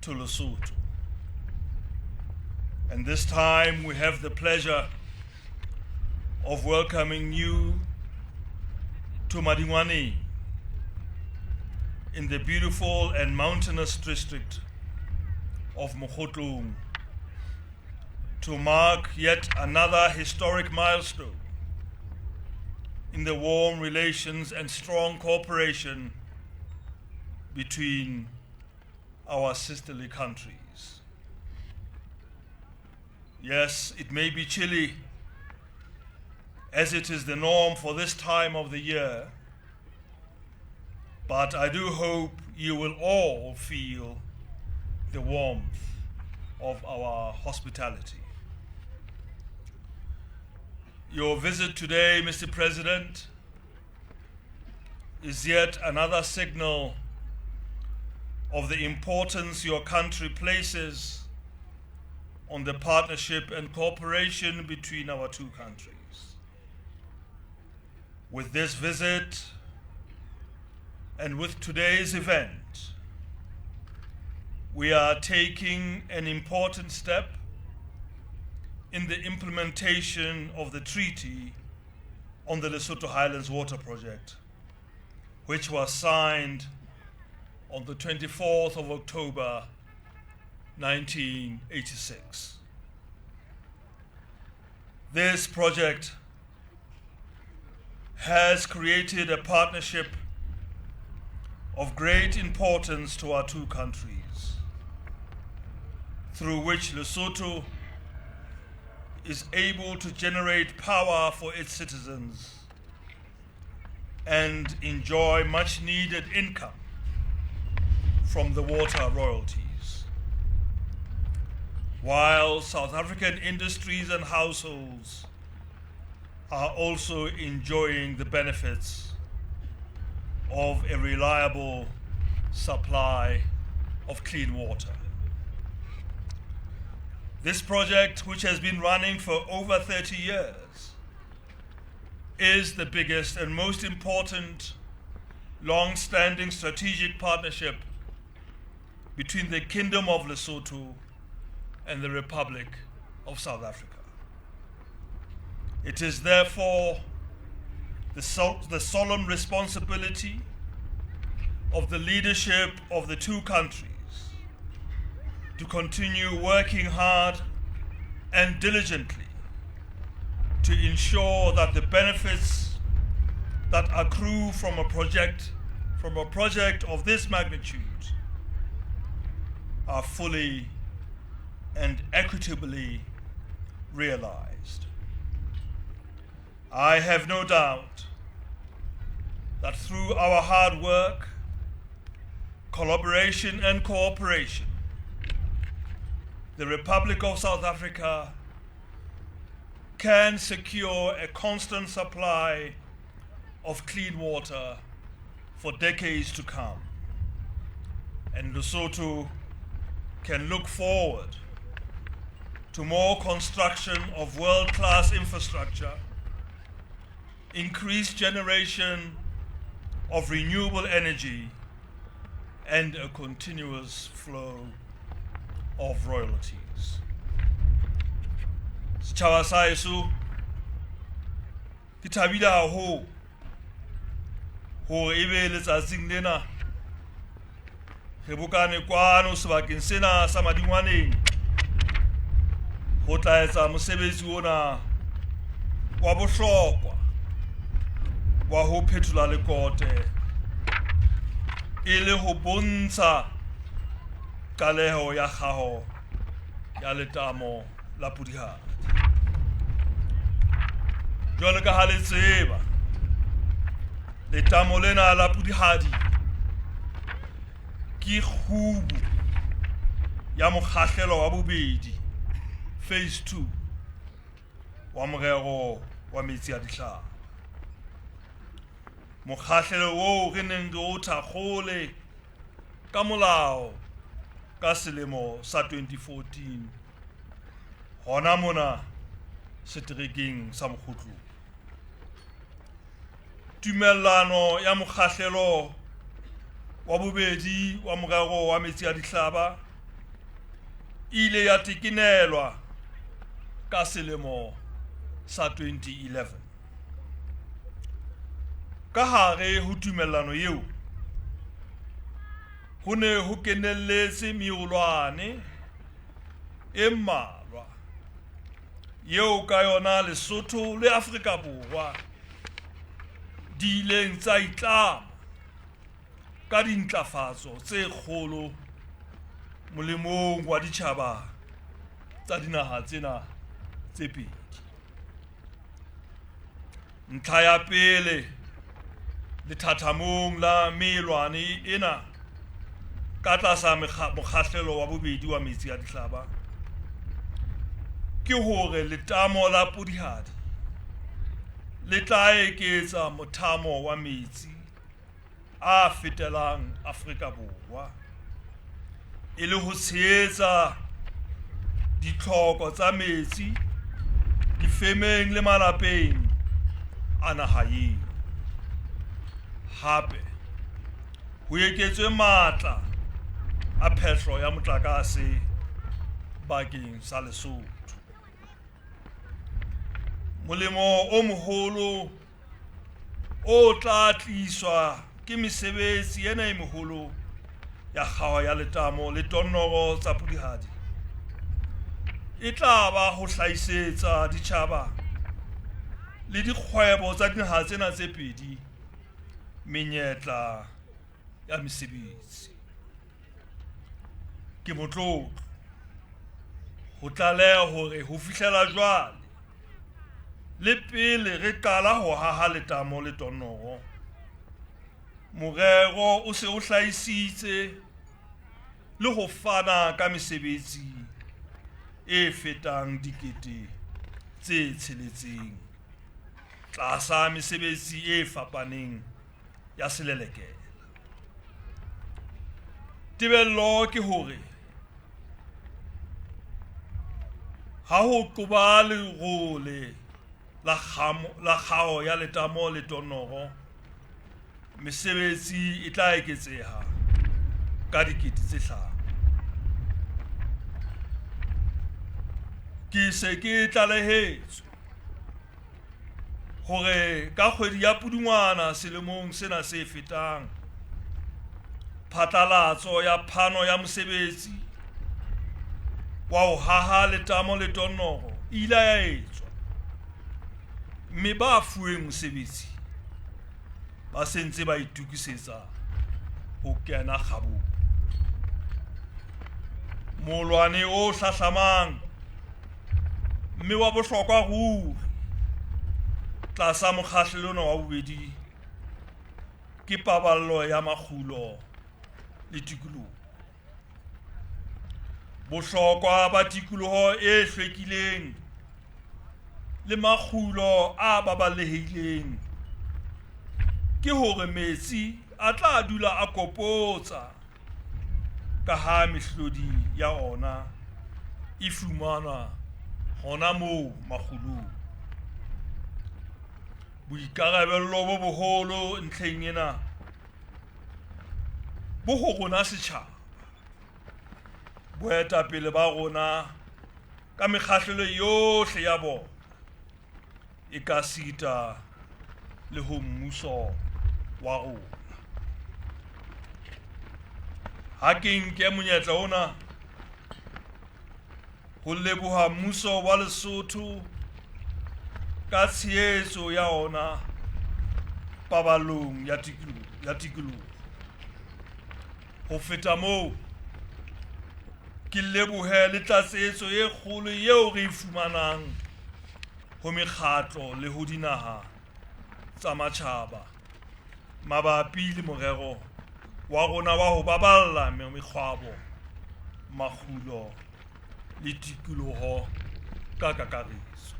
to Lesotho. And this time we have the pleasure of welcoming you to Madingwaneng in the beautiful and mountainous district of Mokhotlong to mark yet another historic milestone in the warm relations and strong cooperation between our sisterly countries. Yes, it may be chilly, as it is the norm for this time of the year, but I do hope you will all feel the warmth of our hospitality. Your visit today, Mr. President, is yet another signal of the importance your country places on the partnership and cooperation between our two countries. With this visit and with today's event, we are taking an important step in the implementation of the treaty on the Lesotho Highlands Water Project, which was signed on the 24th of October, 1986. This project has created a partnership of great importance to our two countries, through which Lesotho is able to generate power for its citizens and enjoy much needed income from the water royalties, while South African industries and households are also enjoying the benefits of a reliable supply of clean water. This project, which has been running for over 30 years, is the biggest and most important long-standing strategic partnership between the Kingdom of Lesotho and the Republic of South Africa. It is therefore the solemn responsibility of the leadership of the two countries to continue working hard and diligently to ensure that the benefits that accrue from a project of this magnitude are fully and equitably realized. I have no doubt that through our hard work, collaboration and cooperation, the Republic of South Africa can secure a constant supply of clean water for decades to come. And Lesotho can look forward to more construction of world-class infrastructure, increased generation of renewable energy, and a continuous flow of royalties. Setjhaba sa heso, ke thabile haholo hore ebe letsatsing lena re bokane kwano sebakeng sena sa Madingwaneng ho tla etsa mosebetsi ona wa bohlokwa wa ho phethola lekote e le ho bontsha qaleho ya kgaho ya letamo la Pudihadi. Jwalo ka ha le tseba, letamo lena la Pudihadi ke kgubu ya mokgahlelo wa bobedi, phase 2, wa morero wa metsi a dihlaba. Mokgahlelo oo re neng re o thakgole ka molao ka selemo sa 2014 hona mona seterekeng sa Mokhotlong. Tumellano ya mokgahlelo wa bobedi wa morero wa metsi a dihlaba e ile ya tekenelwa ka selemo sa 2011. Ka hare ho tumellano eo ho ne ho kenelletse meolwane e mmalwa eo ka yona Lesotho le Afrika Borwa di ileng tsa itlama ka dintlafatso tse kgolo molemong wa ditjhaba tsa dinaha tsena tse pedi. Ntlha ya pele lethathamong la melwane ena ka tlasa mokgahlelo wa bobedi wa metsi a dihlaba ke hore letamo la Pudihadi le tla eketsa mothamo wa metsi a fetelang Afrika Borwa e le ho tshehetsa ditlhoko tsa metsi difemeng le malapeng a naha eo. Hape ho eketswe matla a phehlo ya motlakase bakeng sa Lesotho. Molemo o moholo o tla tliswa ke mesebetsi ena e meholo ya kgaho ya letamo le tonnoro tsa Pudihadi e tla ba ho hlahisetsa ditjhaba le dikgwebo tsa dinaha tsena tse pedi menyetla ya mesebetsi. Ke motlotlo ho tlaleha hore ho fihlela jwale le pele re qala ho haha letamo le tonnoro, morero o se o hlahisitse le ho fana ka mesebetsi e fetang 6,000 tlasa mesebetsi e fapaneng ya selelekela. Tebello ke hore ha ho qoba lerole la kgao ya letamo le tonoro, mesebetsi e tla eketseha ka 5 000. Ke se ke tlalehetswe hore ka kgwedi ya Pudungwana selemong sena se fetang, phatlalatso ya phano ya mosebetsi wa ho haha letamo le tonoro e ile ya etswa, mme ba fuweng mosebetsi ba se ntse ba itokisetsa ho kena kgabong. Molwane o hlahlamang mme wa bohlokwa ruri tlasa mokgahlelo ona wa bobedi ke paballo ya makgulo le tikoloho. Bohlokwa ba tikoloho e hlwekileng le makgulo a baballehileng ke hore metsi a tla dula a kopotsa ka ha mehlodi ya ona e fumanwa hona moo makgulong. Boikarabello bo boholo ntlheng ena bo ho rona setjhaba, boetapele ba rona ka mekgahlelo yohle ya bona, ekasita le ho mmuso wa rona. Ha ke nke monyetla ona ho leboha mmuso wa Lesotho ka tshehetso ya ona paballong ya tikoloho. Ho feta moo, ke lebohe le tlatsetso e kgolo eo re e fumanang ho mekgatlo le ho dinaha tsa matjhaba mabapi le morero wa rona wa ho baballa mekgwabo, makgulo le tikoloho ka kakaretso.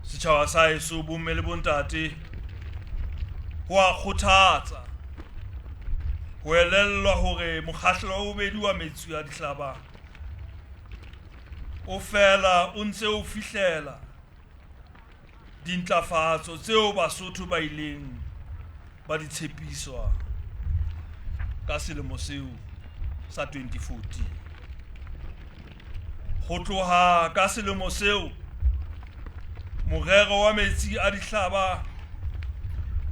Setjhaba sa heso, bomme le bontate, ho a kgothatsa ho elellwa hore mokgahlelo wa bobedi wa metsi a dihlaba o fela o ntse o fihlela dintlafatso tseo Basotho ba ileng ba di tshepiswa ka selemo seo sa 2014. Ho tloha ka selemo seo, morero wa metsi a dihlaba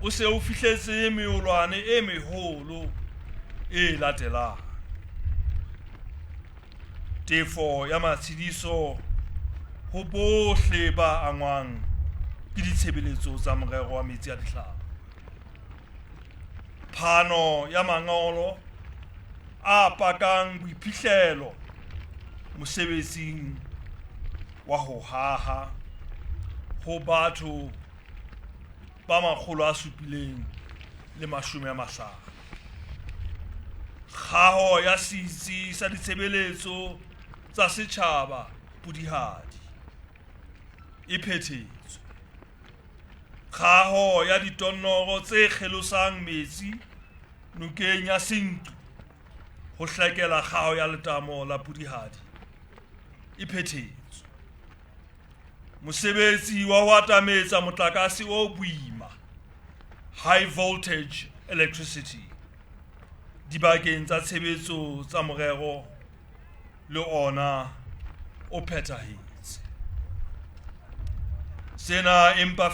o se o fihletse meolwane e meholo e latelang: tefo ya matshediso ho bohle ba angwang ke ditshebeletso tsa morero wa metsi a dihlaba, phano ya mangolo a pakang boiphihlelo mosebetsing wa ho haha ho batho ba 750, kgaho ya setsi sa ditshebeletso tsa setjhaba Pudihadi e phethetswe, kgaho ya ditonnoro tse kgelosang metsi nokeng ya Senqu ho hlekela kgaho ya letamo la Pudihadi e phethetswe, mosebetsi wa ho atametsa motlakase o boima high voltage electricity dibakeng tsa tshebetso tsa morero le ona o phethahetse. Sena empa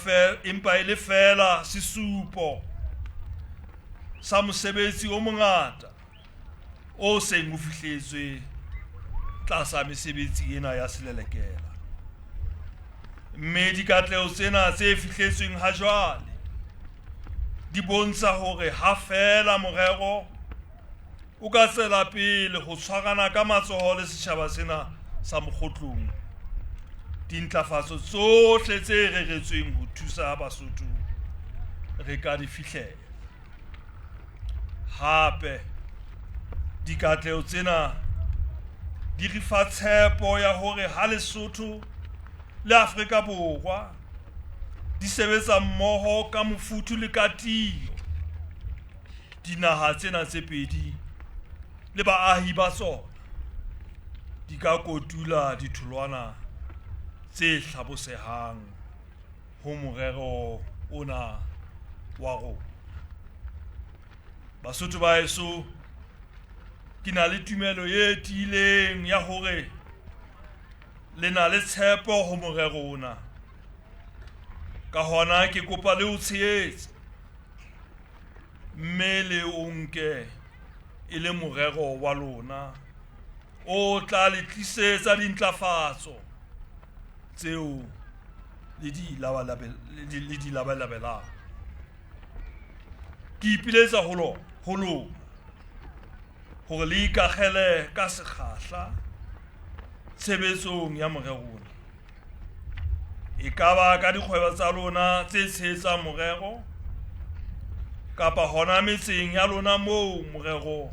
e le feela sesupo sa mosebetsi o mongata o seng o fihletswe tlasa mesebetsi ena ya selelekela, mme dikatleho tsena tse fihletsweng ha jwale di bontsha hore ha feela morero o ka tswela pele ho tshwarana ka matsoho le setjhaba sena sa Mokgotlong, dintlafatso tsohle tse reretsweng ho thusa Basotho re ka di fihlela. Hape dikatleho tsena di re fa tshepo ya hore ha Lesotho le Afrika Borwa di sebetsa mmoho ka mofuthu le ka tiyo, dinaha tsena tse pedi le baahi ba tsona di ka kotula ditholwana tse hlabosehang ho morero ona wa rona. Basotho ba heso, ke na le tumelo e tiileng ya hore le na le tshepo ho morero ona. Ka hona ke kopa le o tshehetse mme le o nke e le morero wa lona o tla le tlisetsa dintlafatso tseo le di labalabelang. Ke ipiletsa ho lona hore le ikakgele ka sekgahla tshebetsong ya morero ona. E ka ba ka dikgwebo tsa lona tse tshehetsang morero kapa hona metseng ya lona moo morero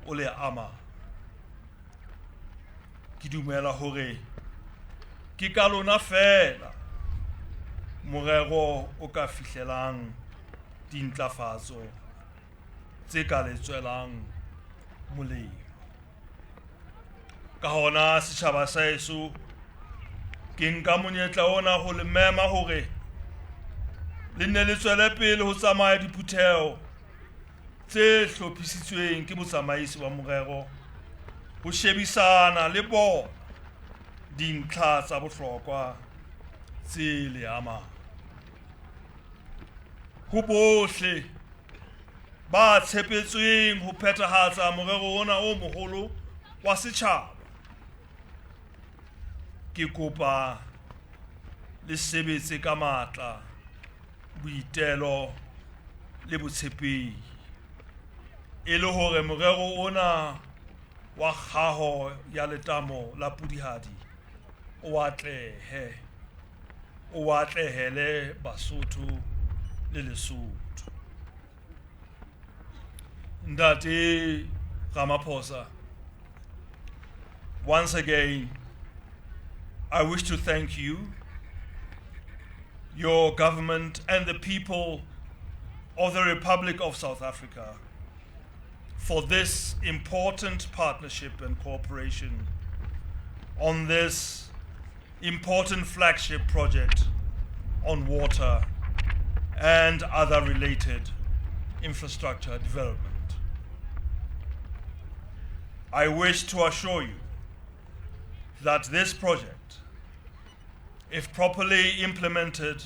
o le amang. Ke dumela hore ke ka lona feela morero o ka fihlelang dintlafatso tse ka le tswelang molemo. Ka hona setjhaba sa heso, ke nka monyetla ona ho le mema hore le nne le tswele pele ho tsamaya diphutheho tse hlophisitsweng ke botsamaisi ba morero ho shebisana le bona dintlha tsa bohlokwa tse le amang. Ho bohle ba tshepetsweng ho phethahatsa morero ona o moholo wa setjhaba, ke kopa le sebetse ka matla, boitelo le botshepehi e le hore morero ona wa kgaho ya letamo la Pudihadi o atlehe, o atlehele Basotho le Lesotho. Ntate Ramaphosa, once again, I wish to thank you, your government, and the people of the Republic of South Africa for this important partnership and cooperation on this important flagship project on water and other related infrastructure development. I wish to assure you that this project, if properly implemented,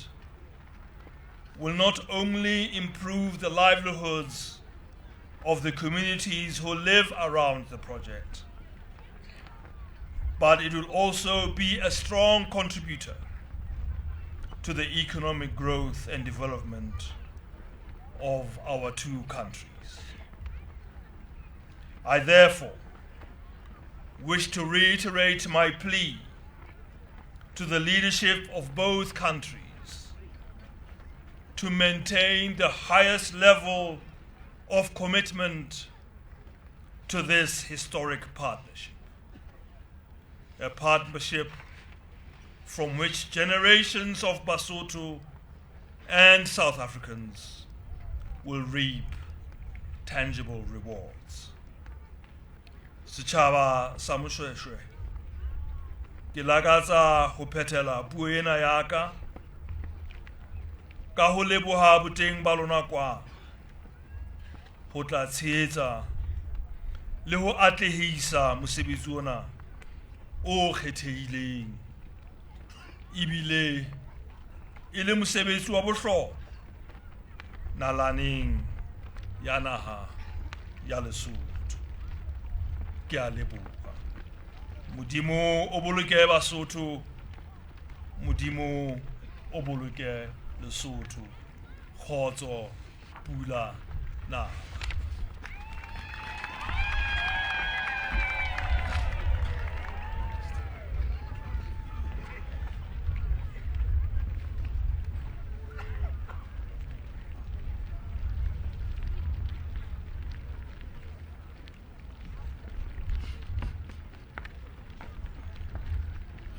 will not only improve the livelihoods of the communities who live around the project, but it will also be a strong contributor to the economic growth and development of our two countries. I therefore wish to reiterate my plea to the leadership of both countries to maintain the highest level of commitment to this historic partnership, a partnership from which generations of Basotho and South Africans will reap tangible rewards. Setjhaba sa Moshoeshoe, ke lakatsa ho phethela puo ena ya ka ka ho leboha boteng ba lona kwano ho tla tshehetsa le ho atlehisa mosebetsi ona o kgethehileng, ebile e le mosebetsi wa bohlokwa nalaneng ya naha ya Lesotho. Ke a leboha. Modimo o boloke Basotho, Modimo o boloke Lesotho. Kgotso, pula, naha.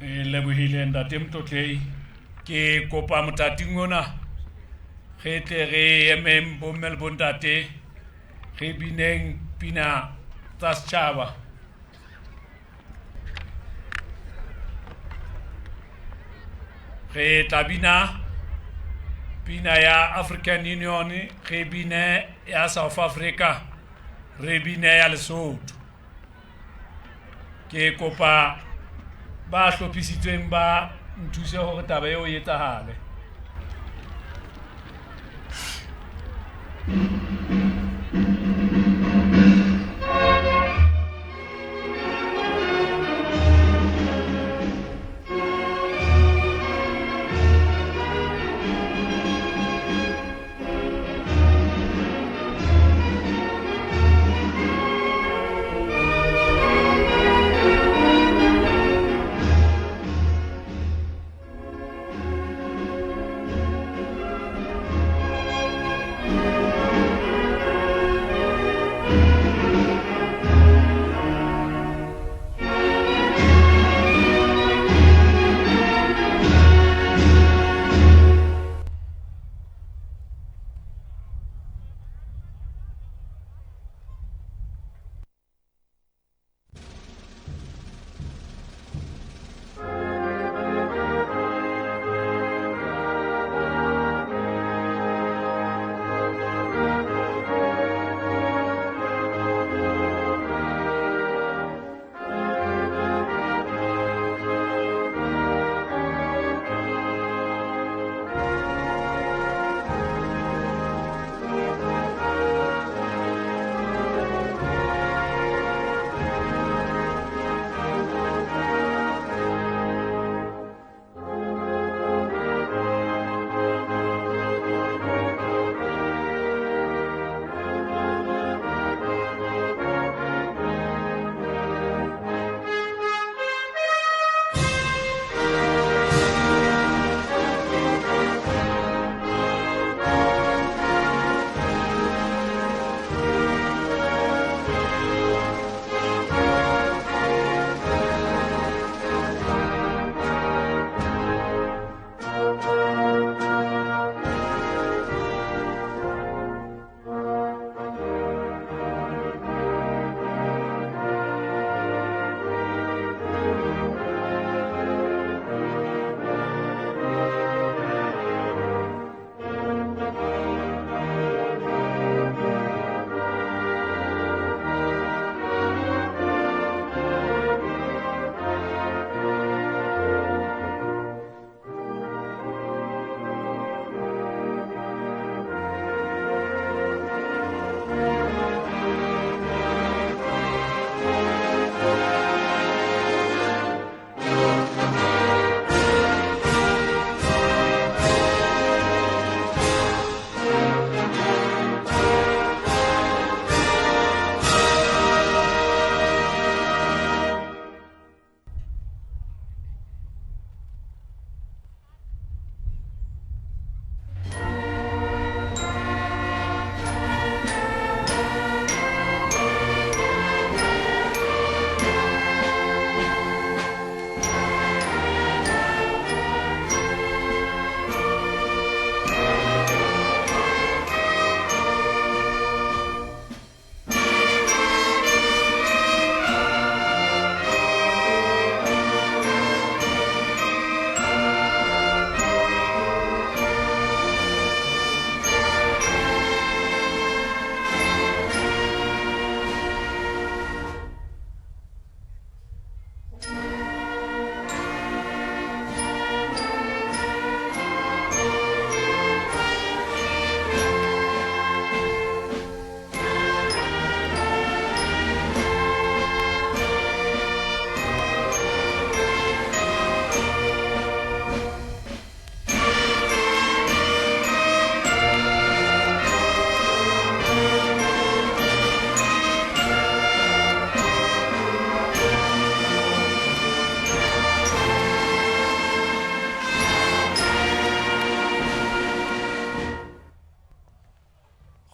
Re lebohile ntate Motlotlei. Ke kopa motating ona re tle re emeng bomme le bontate, re bineng pina tsa setjhaba. Re tla bina pina ya African Union, re bine ya South Africa, re bine ya Lesotho. Ke kopa ba hlophisitsweng ba nthuse hore taba eo e etsahale.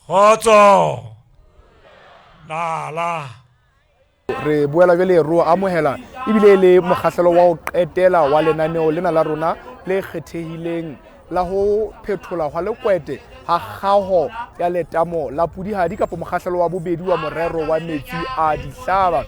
Kgotso. Nala. Re boela jwale ro amohela ebile e le mokgahlelo wa ho qetela wa lenaneo lena la rona le kgethehileng la ho phethola hwa lekwete ha kgaho ya letamo la Pudihadi kapa mokgahlelo wa bobedi wa morero wa metsi a dihlaba.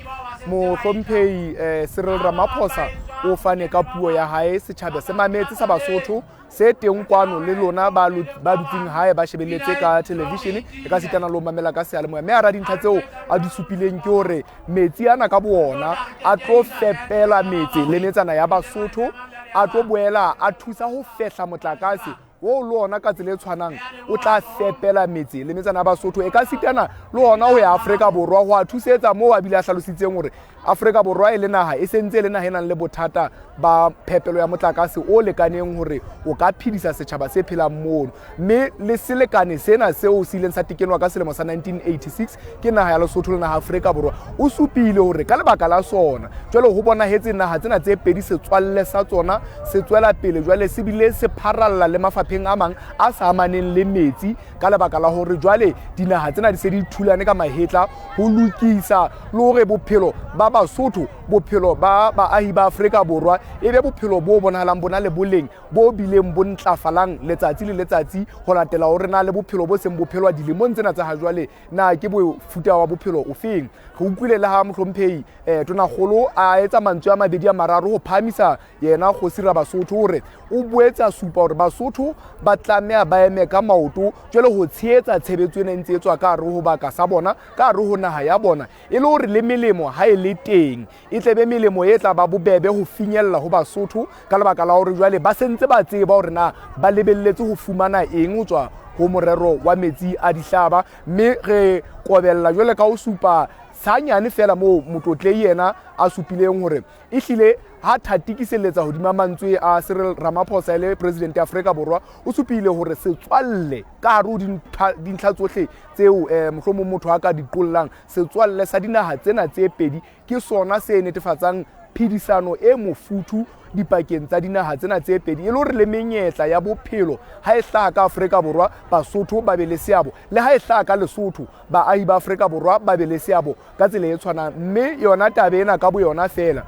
Mohlomphehi Cyril Ramaphosa o fane ka puo ya hae setjhaba se mametse sa Basotho se teng kwano le lona ba dutseng hae ba shebelletse ka television e ka sitana le ho mamela ka seyalemoya. Mme hara dintlha tseo a di supileng ke hore metsi ana ka boona a tlo fepela metse le metsana ya Basotho, a tlo boela a thusa ho fehla motlakase o le ona ka tsela e tshwanang o tla fepela metse le metsana ya Basotho e ka sitana le ona ho ya Afrika Borwa ho a thusetsa moo a bile a hlalositseng hore Afrika Borwa e le naha e sentse e le naha e nang le bothata ba phepelo ya motlakase o lekaneng hore o ka phedisa setjhaba se phelang mono. Mme le selekane sena seo se ileng sa tekenwa ka selemo sa 1986 ke naha ya Lesotho le naha Afrika Borwa, o supile hore ka lebaka la sona jwale ho bonahetse naha tsena tse pedi setswalle sa tsona se tswela pele jwale se bile se pharalla le mafapheng a mang a sa amaneng le metsi ka lebaka la hore jwale dinaha tsena di se di thulane ka mahetla ho lokisa le hore bophelo ba Basotho, bophelo ba baahi ba Afrika Borwa e be bophelo bo bonahalang bo na le boleng bo bileng bo ntlafalang letsatsi le letsatsi ho latela hore na le bophelo bo seng bo phelwa dilemong tsena tsa ha jwale na ke bofuta wa bophelo ofeng. Re utlwile le ha mohlomphehi Tonakgolo a etsa mantswe a mabedi a mararo ho phahamisa yena kgosi Rabasotho hore o boetse a supa hore Basotho ba tlameha ba eme ka maoto jwale ho tshehetsa tshebetso ena e ntse e tswa ka hare ho baka sa bona, ka hare ho naha ya bona, e le hore le melemo ha e le teng e tle be melemo e tla ba bobebe ho finyella ho Basotho ka lebaka la hore jwale ba sentse ba tseba hore na ba lebelletse ho fumana eng ho tswa ho morero wa metsi a dihlaba. Mme re kobella jwale ka ho supa sanyane fela moo motlotlei yena a supileng hore ehlile ha thatikiselletsa hodima mantswe a Cyril Ramaphosa e le president ya Afrika Borwa, o supile hore setswalle ka hare ho dintlha tsohle tseo mohlomong motho a ka di qollang, setswalle sa dinaha tsena tse pedi ke sona se netefatsang phedisano e mofuthu dipakeng tsa dinaha tsena tse pedi, e le hore le menyetla ya bophelo ha e hlaha ka Afrika Borwa Basotho ba be le seabo, le ha e hlaha ka Lesotho baahi ba Afrika Borwa ba be le seabo ka tsela e tshwanang. Mme yona taba ena ka boyona fela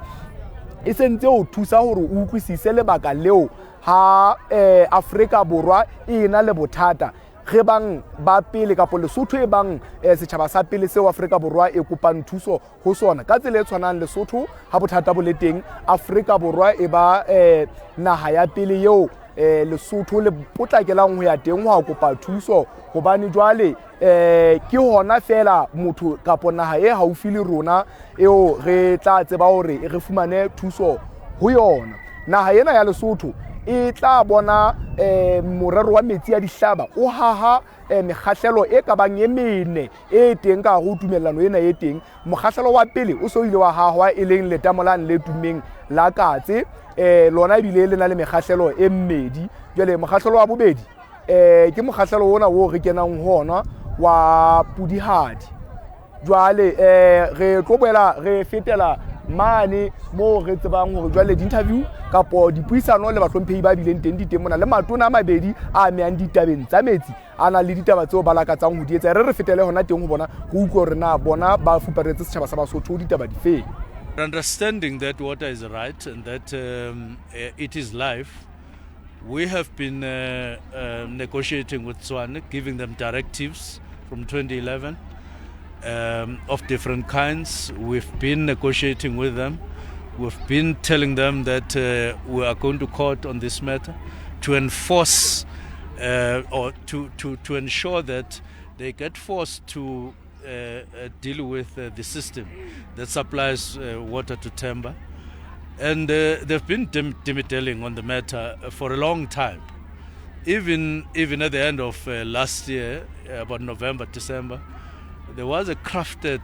e sentse ho thusa hore o utlwisise lebaka leo ha Afrika Borwa e ena le bothata re bang ba pele kapa Lesotho e bang setjhaba sa pele seo Afrika Borwa e kopang thuso ho sona. Ka tsela e tshwanang Lesotho ha bothata bo le teng, Afrika Borwa e ba naha ya pele eo Lesotho le potlakelang ho ya teng ho kopa thuso, hobane jwale ke hona fela motho kapo naha e haufi le rona eo re tla tseba hore re fumane thuso ho yona. Naha ena ya Lesotho e tla bona morero wa metsi a dihlaba o haha mekgahlelo e ka bang e mene e teng ka hare ho tumellano ena e teng. Mokgahlelo wa pele o so ile wa hahwa e leng letamo lane le tummeng la Katse, lona ebile le na le mekgahlelo e mmedi. Jwale mokgahlelo wa bobedi ke mokgahlelo ona o re kenang ho ona wa Pudihadi. Jwale re tlo boela re fetela mane moo re tsebang hore jwale di-interview kapo dipuisano le bahlomphehi ba bileng teng di teng mona, le matona a mabedi a amehang ditabeng tsa metsi a na le ditaba tseo ba lakatsang ho di etsa. Re fetele hona teng ho bona, re utlwe hore na bona ba fuparetse setjhaba sa Basotho ditaba difeng. Understanding that water is right and that it is life, we have been negotiating with Tshwane, giving them directives from 2011 of different kinds. We've been negotiating with them. We've been telling them that we are going to court on this matter to enforce or to ensure that they get forced to deal with the system that supplies water to Temba. And they've been demideling on the matter for a long time. Even at the end of last year, about November, December, there was a crafted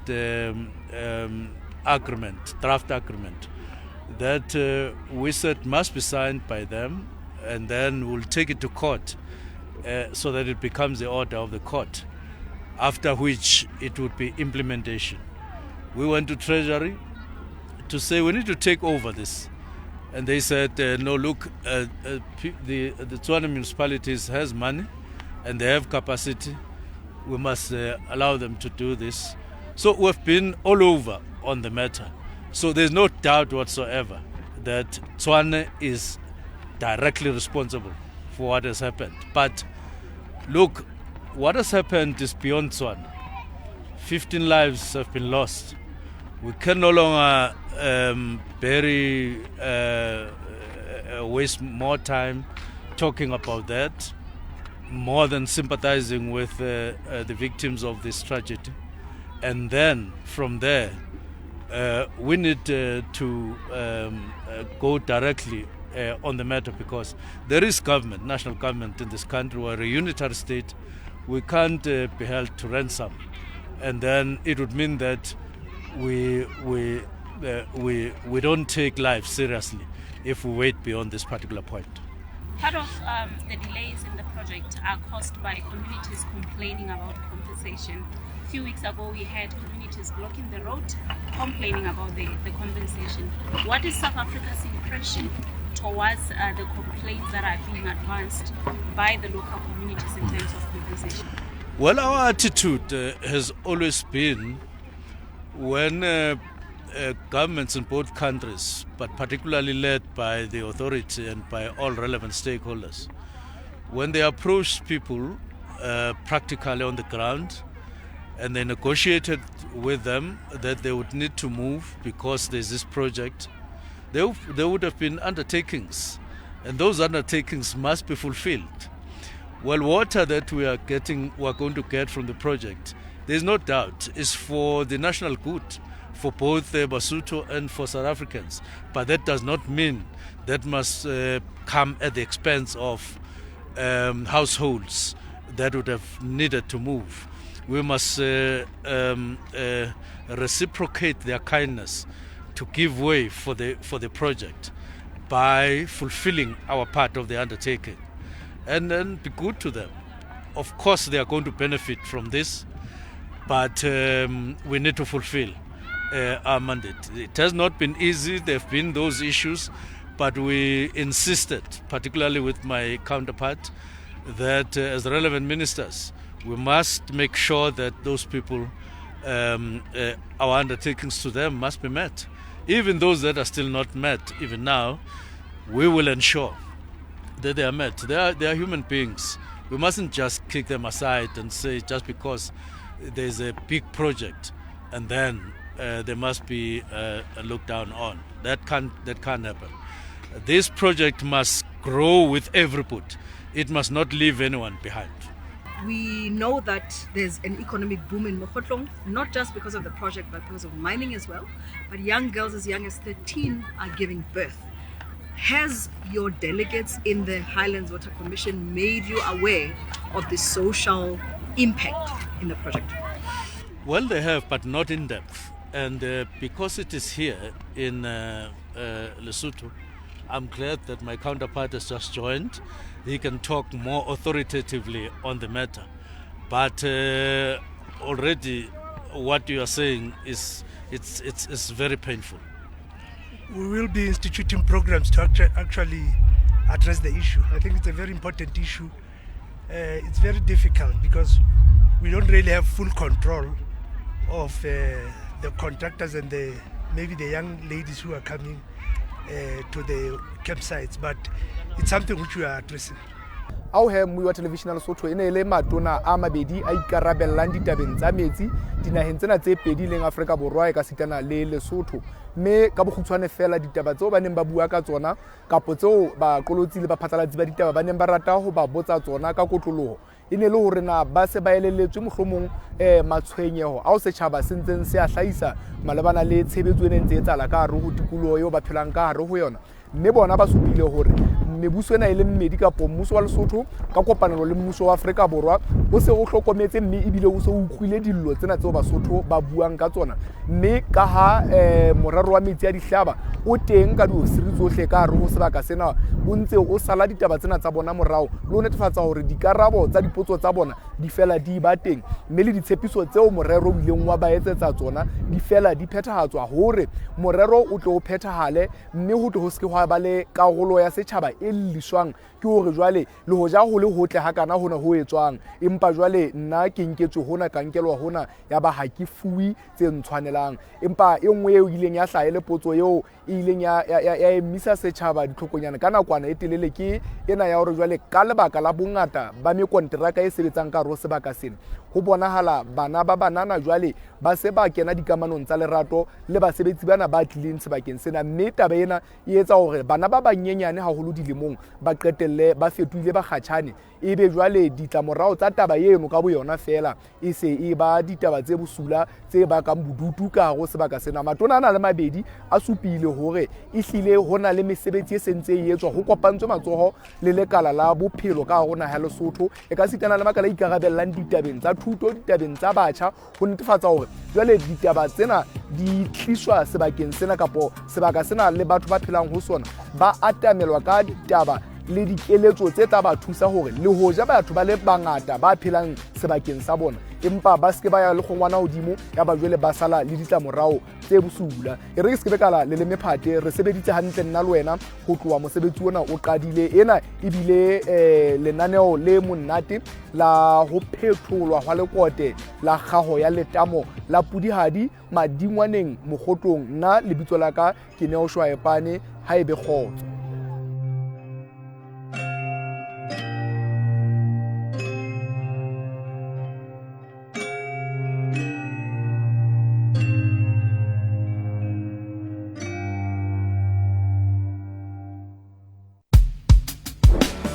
agreement, draft agreement, that we said must be signed by them, and then we'll take it to court so that it becomes the order of the court, after which it would be implementation. We went to Treasury to say we need to take over this. And they said, no, look, the Tshwane municipalities has money and they have capacity. We must allow them to do this. So we've been all over on the matter. So there's no doubt whatsoever that Tshwane is directly responsible for what has happened. But look, what has happened is beyond Tswana. 15 lives have been lost. We can no longer waste more time talking about that, more than sympathizing with the victims of this tragedy. And then from there, we need to go directly on the matter, because there is government, national government in this country. We're a unitary state. We can't be held to ransom. And then it would mean that we don't take life seriously if we wait beyond this particular point. Part of the delays in the project are caused by communities complaining about compensation. A few weeks ago, we had communities blocking the road, complaining about the compensation. What is South Africa's impression towards the complaints that are being advanced by the local communities in terms of compensation? Well, our attitude has always been, when governments in both countries, but particularly led by the authority and by all relevant stakeholders, when they approached people practically on the ground and they negotiated with them that they would need to move because there's this project, there would have been undertakings, and those undertakings must be fulfilled. Well, water that we are going to get from the project, there's no doubt, is for the national good, for both Basotho and for South Africans. But that does not mean that must come at the expense of households that would have needed to move. We must reciprocate their kindness to give way for the project by fulfilling our part of the undertaking, and then be good to them. Of course, they are going to benefit from this, but we need to fulfill our mandate. It has not been easy. There have been those issues, but we insisted, particularly with my counterpart, that as relevant ministers, we must make sure that those people, our undertakings to them must be met. Even those that are still not met, even now, we will ensure that they are met. They are human beings. We mustn't just kick them aside and say just because there's a big project and then they must be looked down on. That can't happen. This project must grow with everybody. It must not leave anyone behind. We know that there's an economic boom in Mokhotlong, not just because of the project, but because of mining as well. But young girls as young as 13 are giving birth. Has your delegates in the Highlands Water Commission made you aware of the social impact in the project? Well, they have, but not in depth. And because it is here in Lesotho, I'm glad that my counterpart has just joined. He can talk more authoritatively on the matter. But already what you are saying is it's very painful. We will be instituting programs to actually address the issue. I think it's a very important issue. It's very difficult because we don't really have full control of the contractors and maybe the young ladies who are coming to the campsites, but it's something which we are addressing. Ao he mmui wa television ya Lesotho e ne le matona a mabedi a ikarabellang ditabeng tsa metsi dinaheng tsena tse pedi leng Afrika Borwa e ka sitana le Lesotho. Mme ka bokgutshwane fela ditaba tseo ba neng ba bua ka tsona kapo tseo baqolotsi le baphatlalatsi ba ditaba ba neng ba rata ho ba botsa tsona ka kotloloho e ne le hore na ba se ba elelletswe mohlomong matshwenyeho ao setjhaba se ntseng se a hlahisa malebana le tshebetso e neng ntse etsahala ka hare ho tikoloho eo ba phelang ka hare ho yona. Mme bona ba supile hore mebuso ena e le mmedi kapo mmuso wa Lesotho ka kopanelo le mmuso wa Afrika Borwa o se o hlokometse mme ebile o se o utlwile dillo tsena tseo Basotho ba buang ka tsona. Mme ka ha morero wa metsi a dihlaba o teng ka diofisiri tsohle ka hare ho sebaka sena, o ntse o sala ditaba tsena tsa bona morao le ho netefatsa hore dikarabo tsa dipotso tsa bona di fela di ba teng, mme le ditshepiso tseo morero o ileng wa ba etsetsa tsona di fela di phethahatswa hore morero o tlo o phethahale, mme ho tle ho se ke hwa ba le karolo ya setjhaba e e lliswang ke hore jwale le hoja ho le hotle hakana hona ho etswang, empa jwale nna ke nketswe hona, ka nkelwa hona, ya ba ha ke fuwe tse ntshwanelang. Empa e nngwe eo ileng ya hlaha e le potso eo e ileng ya emisa setjhaba ditlhokonyana ka nakwana e telele ke ena ya hore jwale ka lebaka la bongata ba mekonteraka e sebetsang ka hare ho sebaka sena, ho bonahala bana ba banana jwale ba se ba kena dikamanong tsa lerato le basebetsi bana ba tlileng sebakeng sena, mme taba ena e etsa hore bana ba banyenyane haholo dilemong ba qetelle ba fetohile bakgatjhane, ebe jwale ditlamorao tsa taba eno ka boyona feela e se e ba ditaba tse bosula tse bakang bodutu ka hare ho sebaka sena. Matona ana le mabedi a supile hore ehlile ho na le mesebetsi e sentse e etswa, ho kopantswe matsoho le lekala la bophelo ka hare ho naha ya Lesotho, e ka sitana le makala a ikarabellang ditabeng tsa thuto, ditabeng tsa batjha, ho netefatsa hore jwale ditaba tsena di tliswa sebakeng sena kapo sebaka sena le batho ba phelang ho sona ba atamelwa ka ditaba le dikeletso tse tla ba thusa hore le hoja batho ba le bangata ba phelang sebakeng sa bona, empa ba seke ba ya le kgongwana hodimo ya ba jwale ba sala le ditlamorao tse bosula. E re ke seke be kala le le mephate, re sebeditse hantle nna le wena ho tloha mosebetsi ona o qadile. Ena ebile lenaneo le monate la ho phetholwa hwa lekote la kgaho ya letamo la Pudihadi Madingwaneng Mokgotlong. Nna lebitso la ka ke Neo Shwaepane, ha ebe kgotso.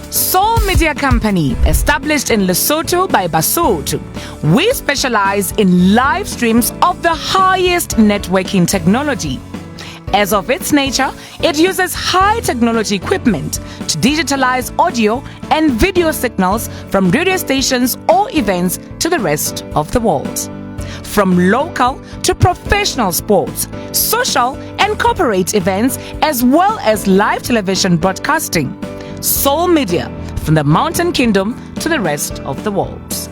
Soul Media Company, established in Lesotho by Basotho. We specialize in live streams of the highest networking technology. As of its nature, it uses high technology equipment to digitalize audio and video signals from radio stations or events to the rest of the world. From local to professional sports, social and corporate events, as well as live television broadcasting. Soul Media, from the Mountain Kingdom to the rest of the world.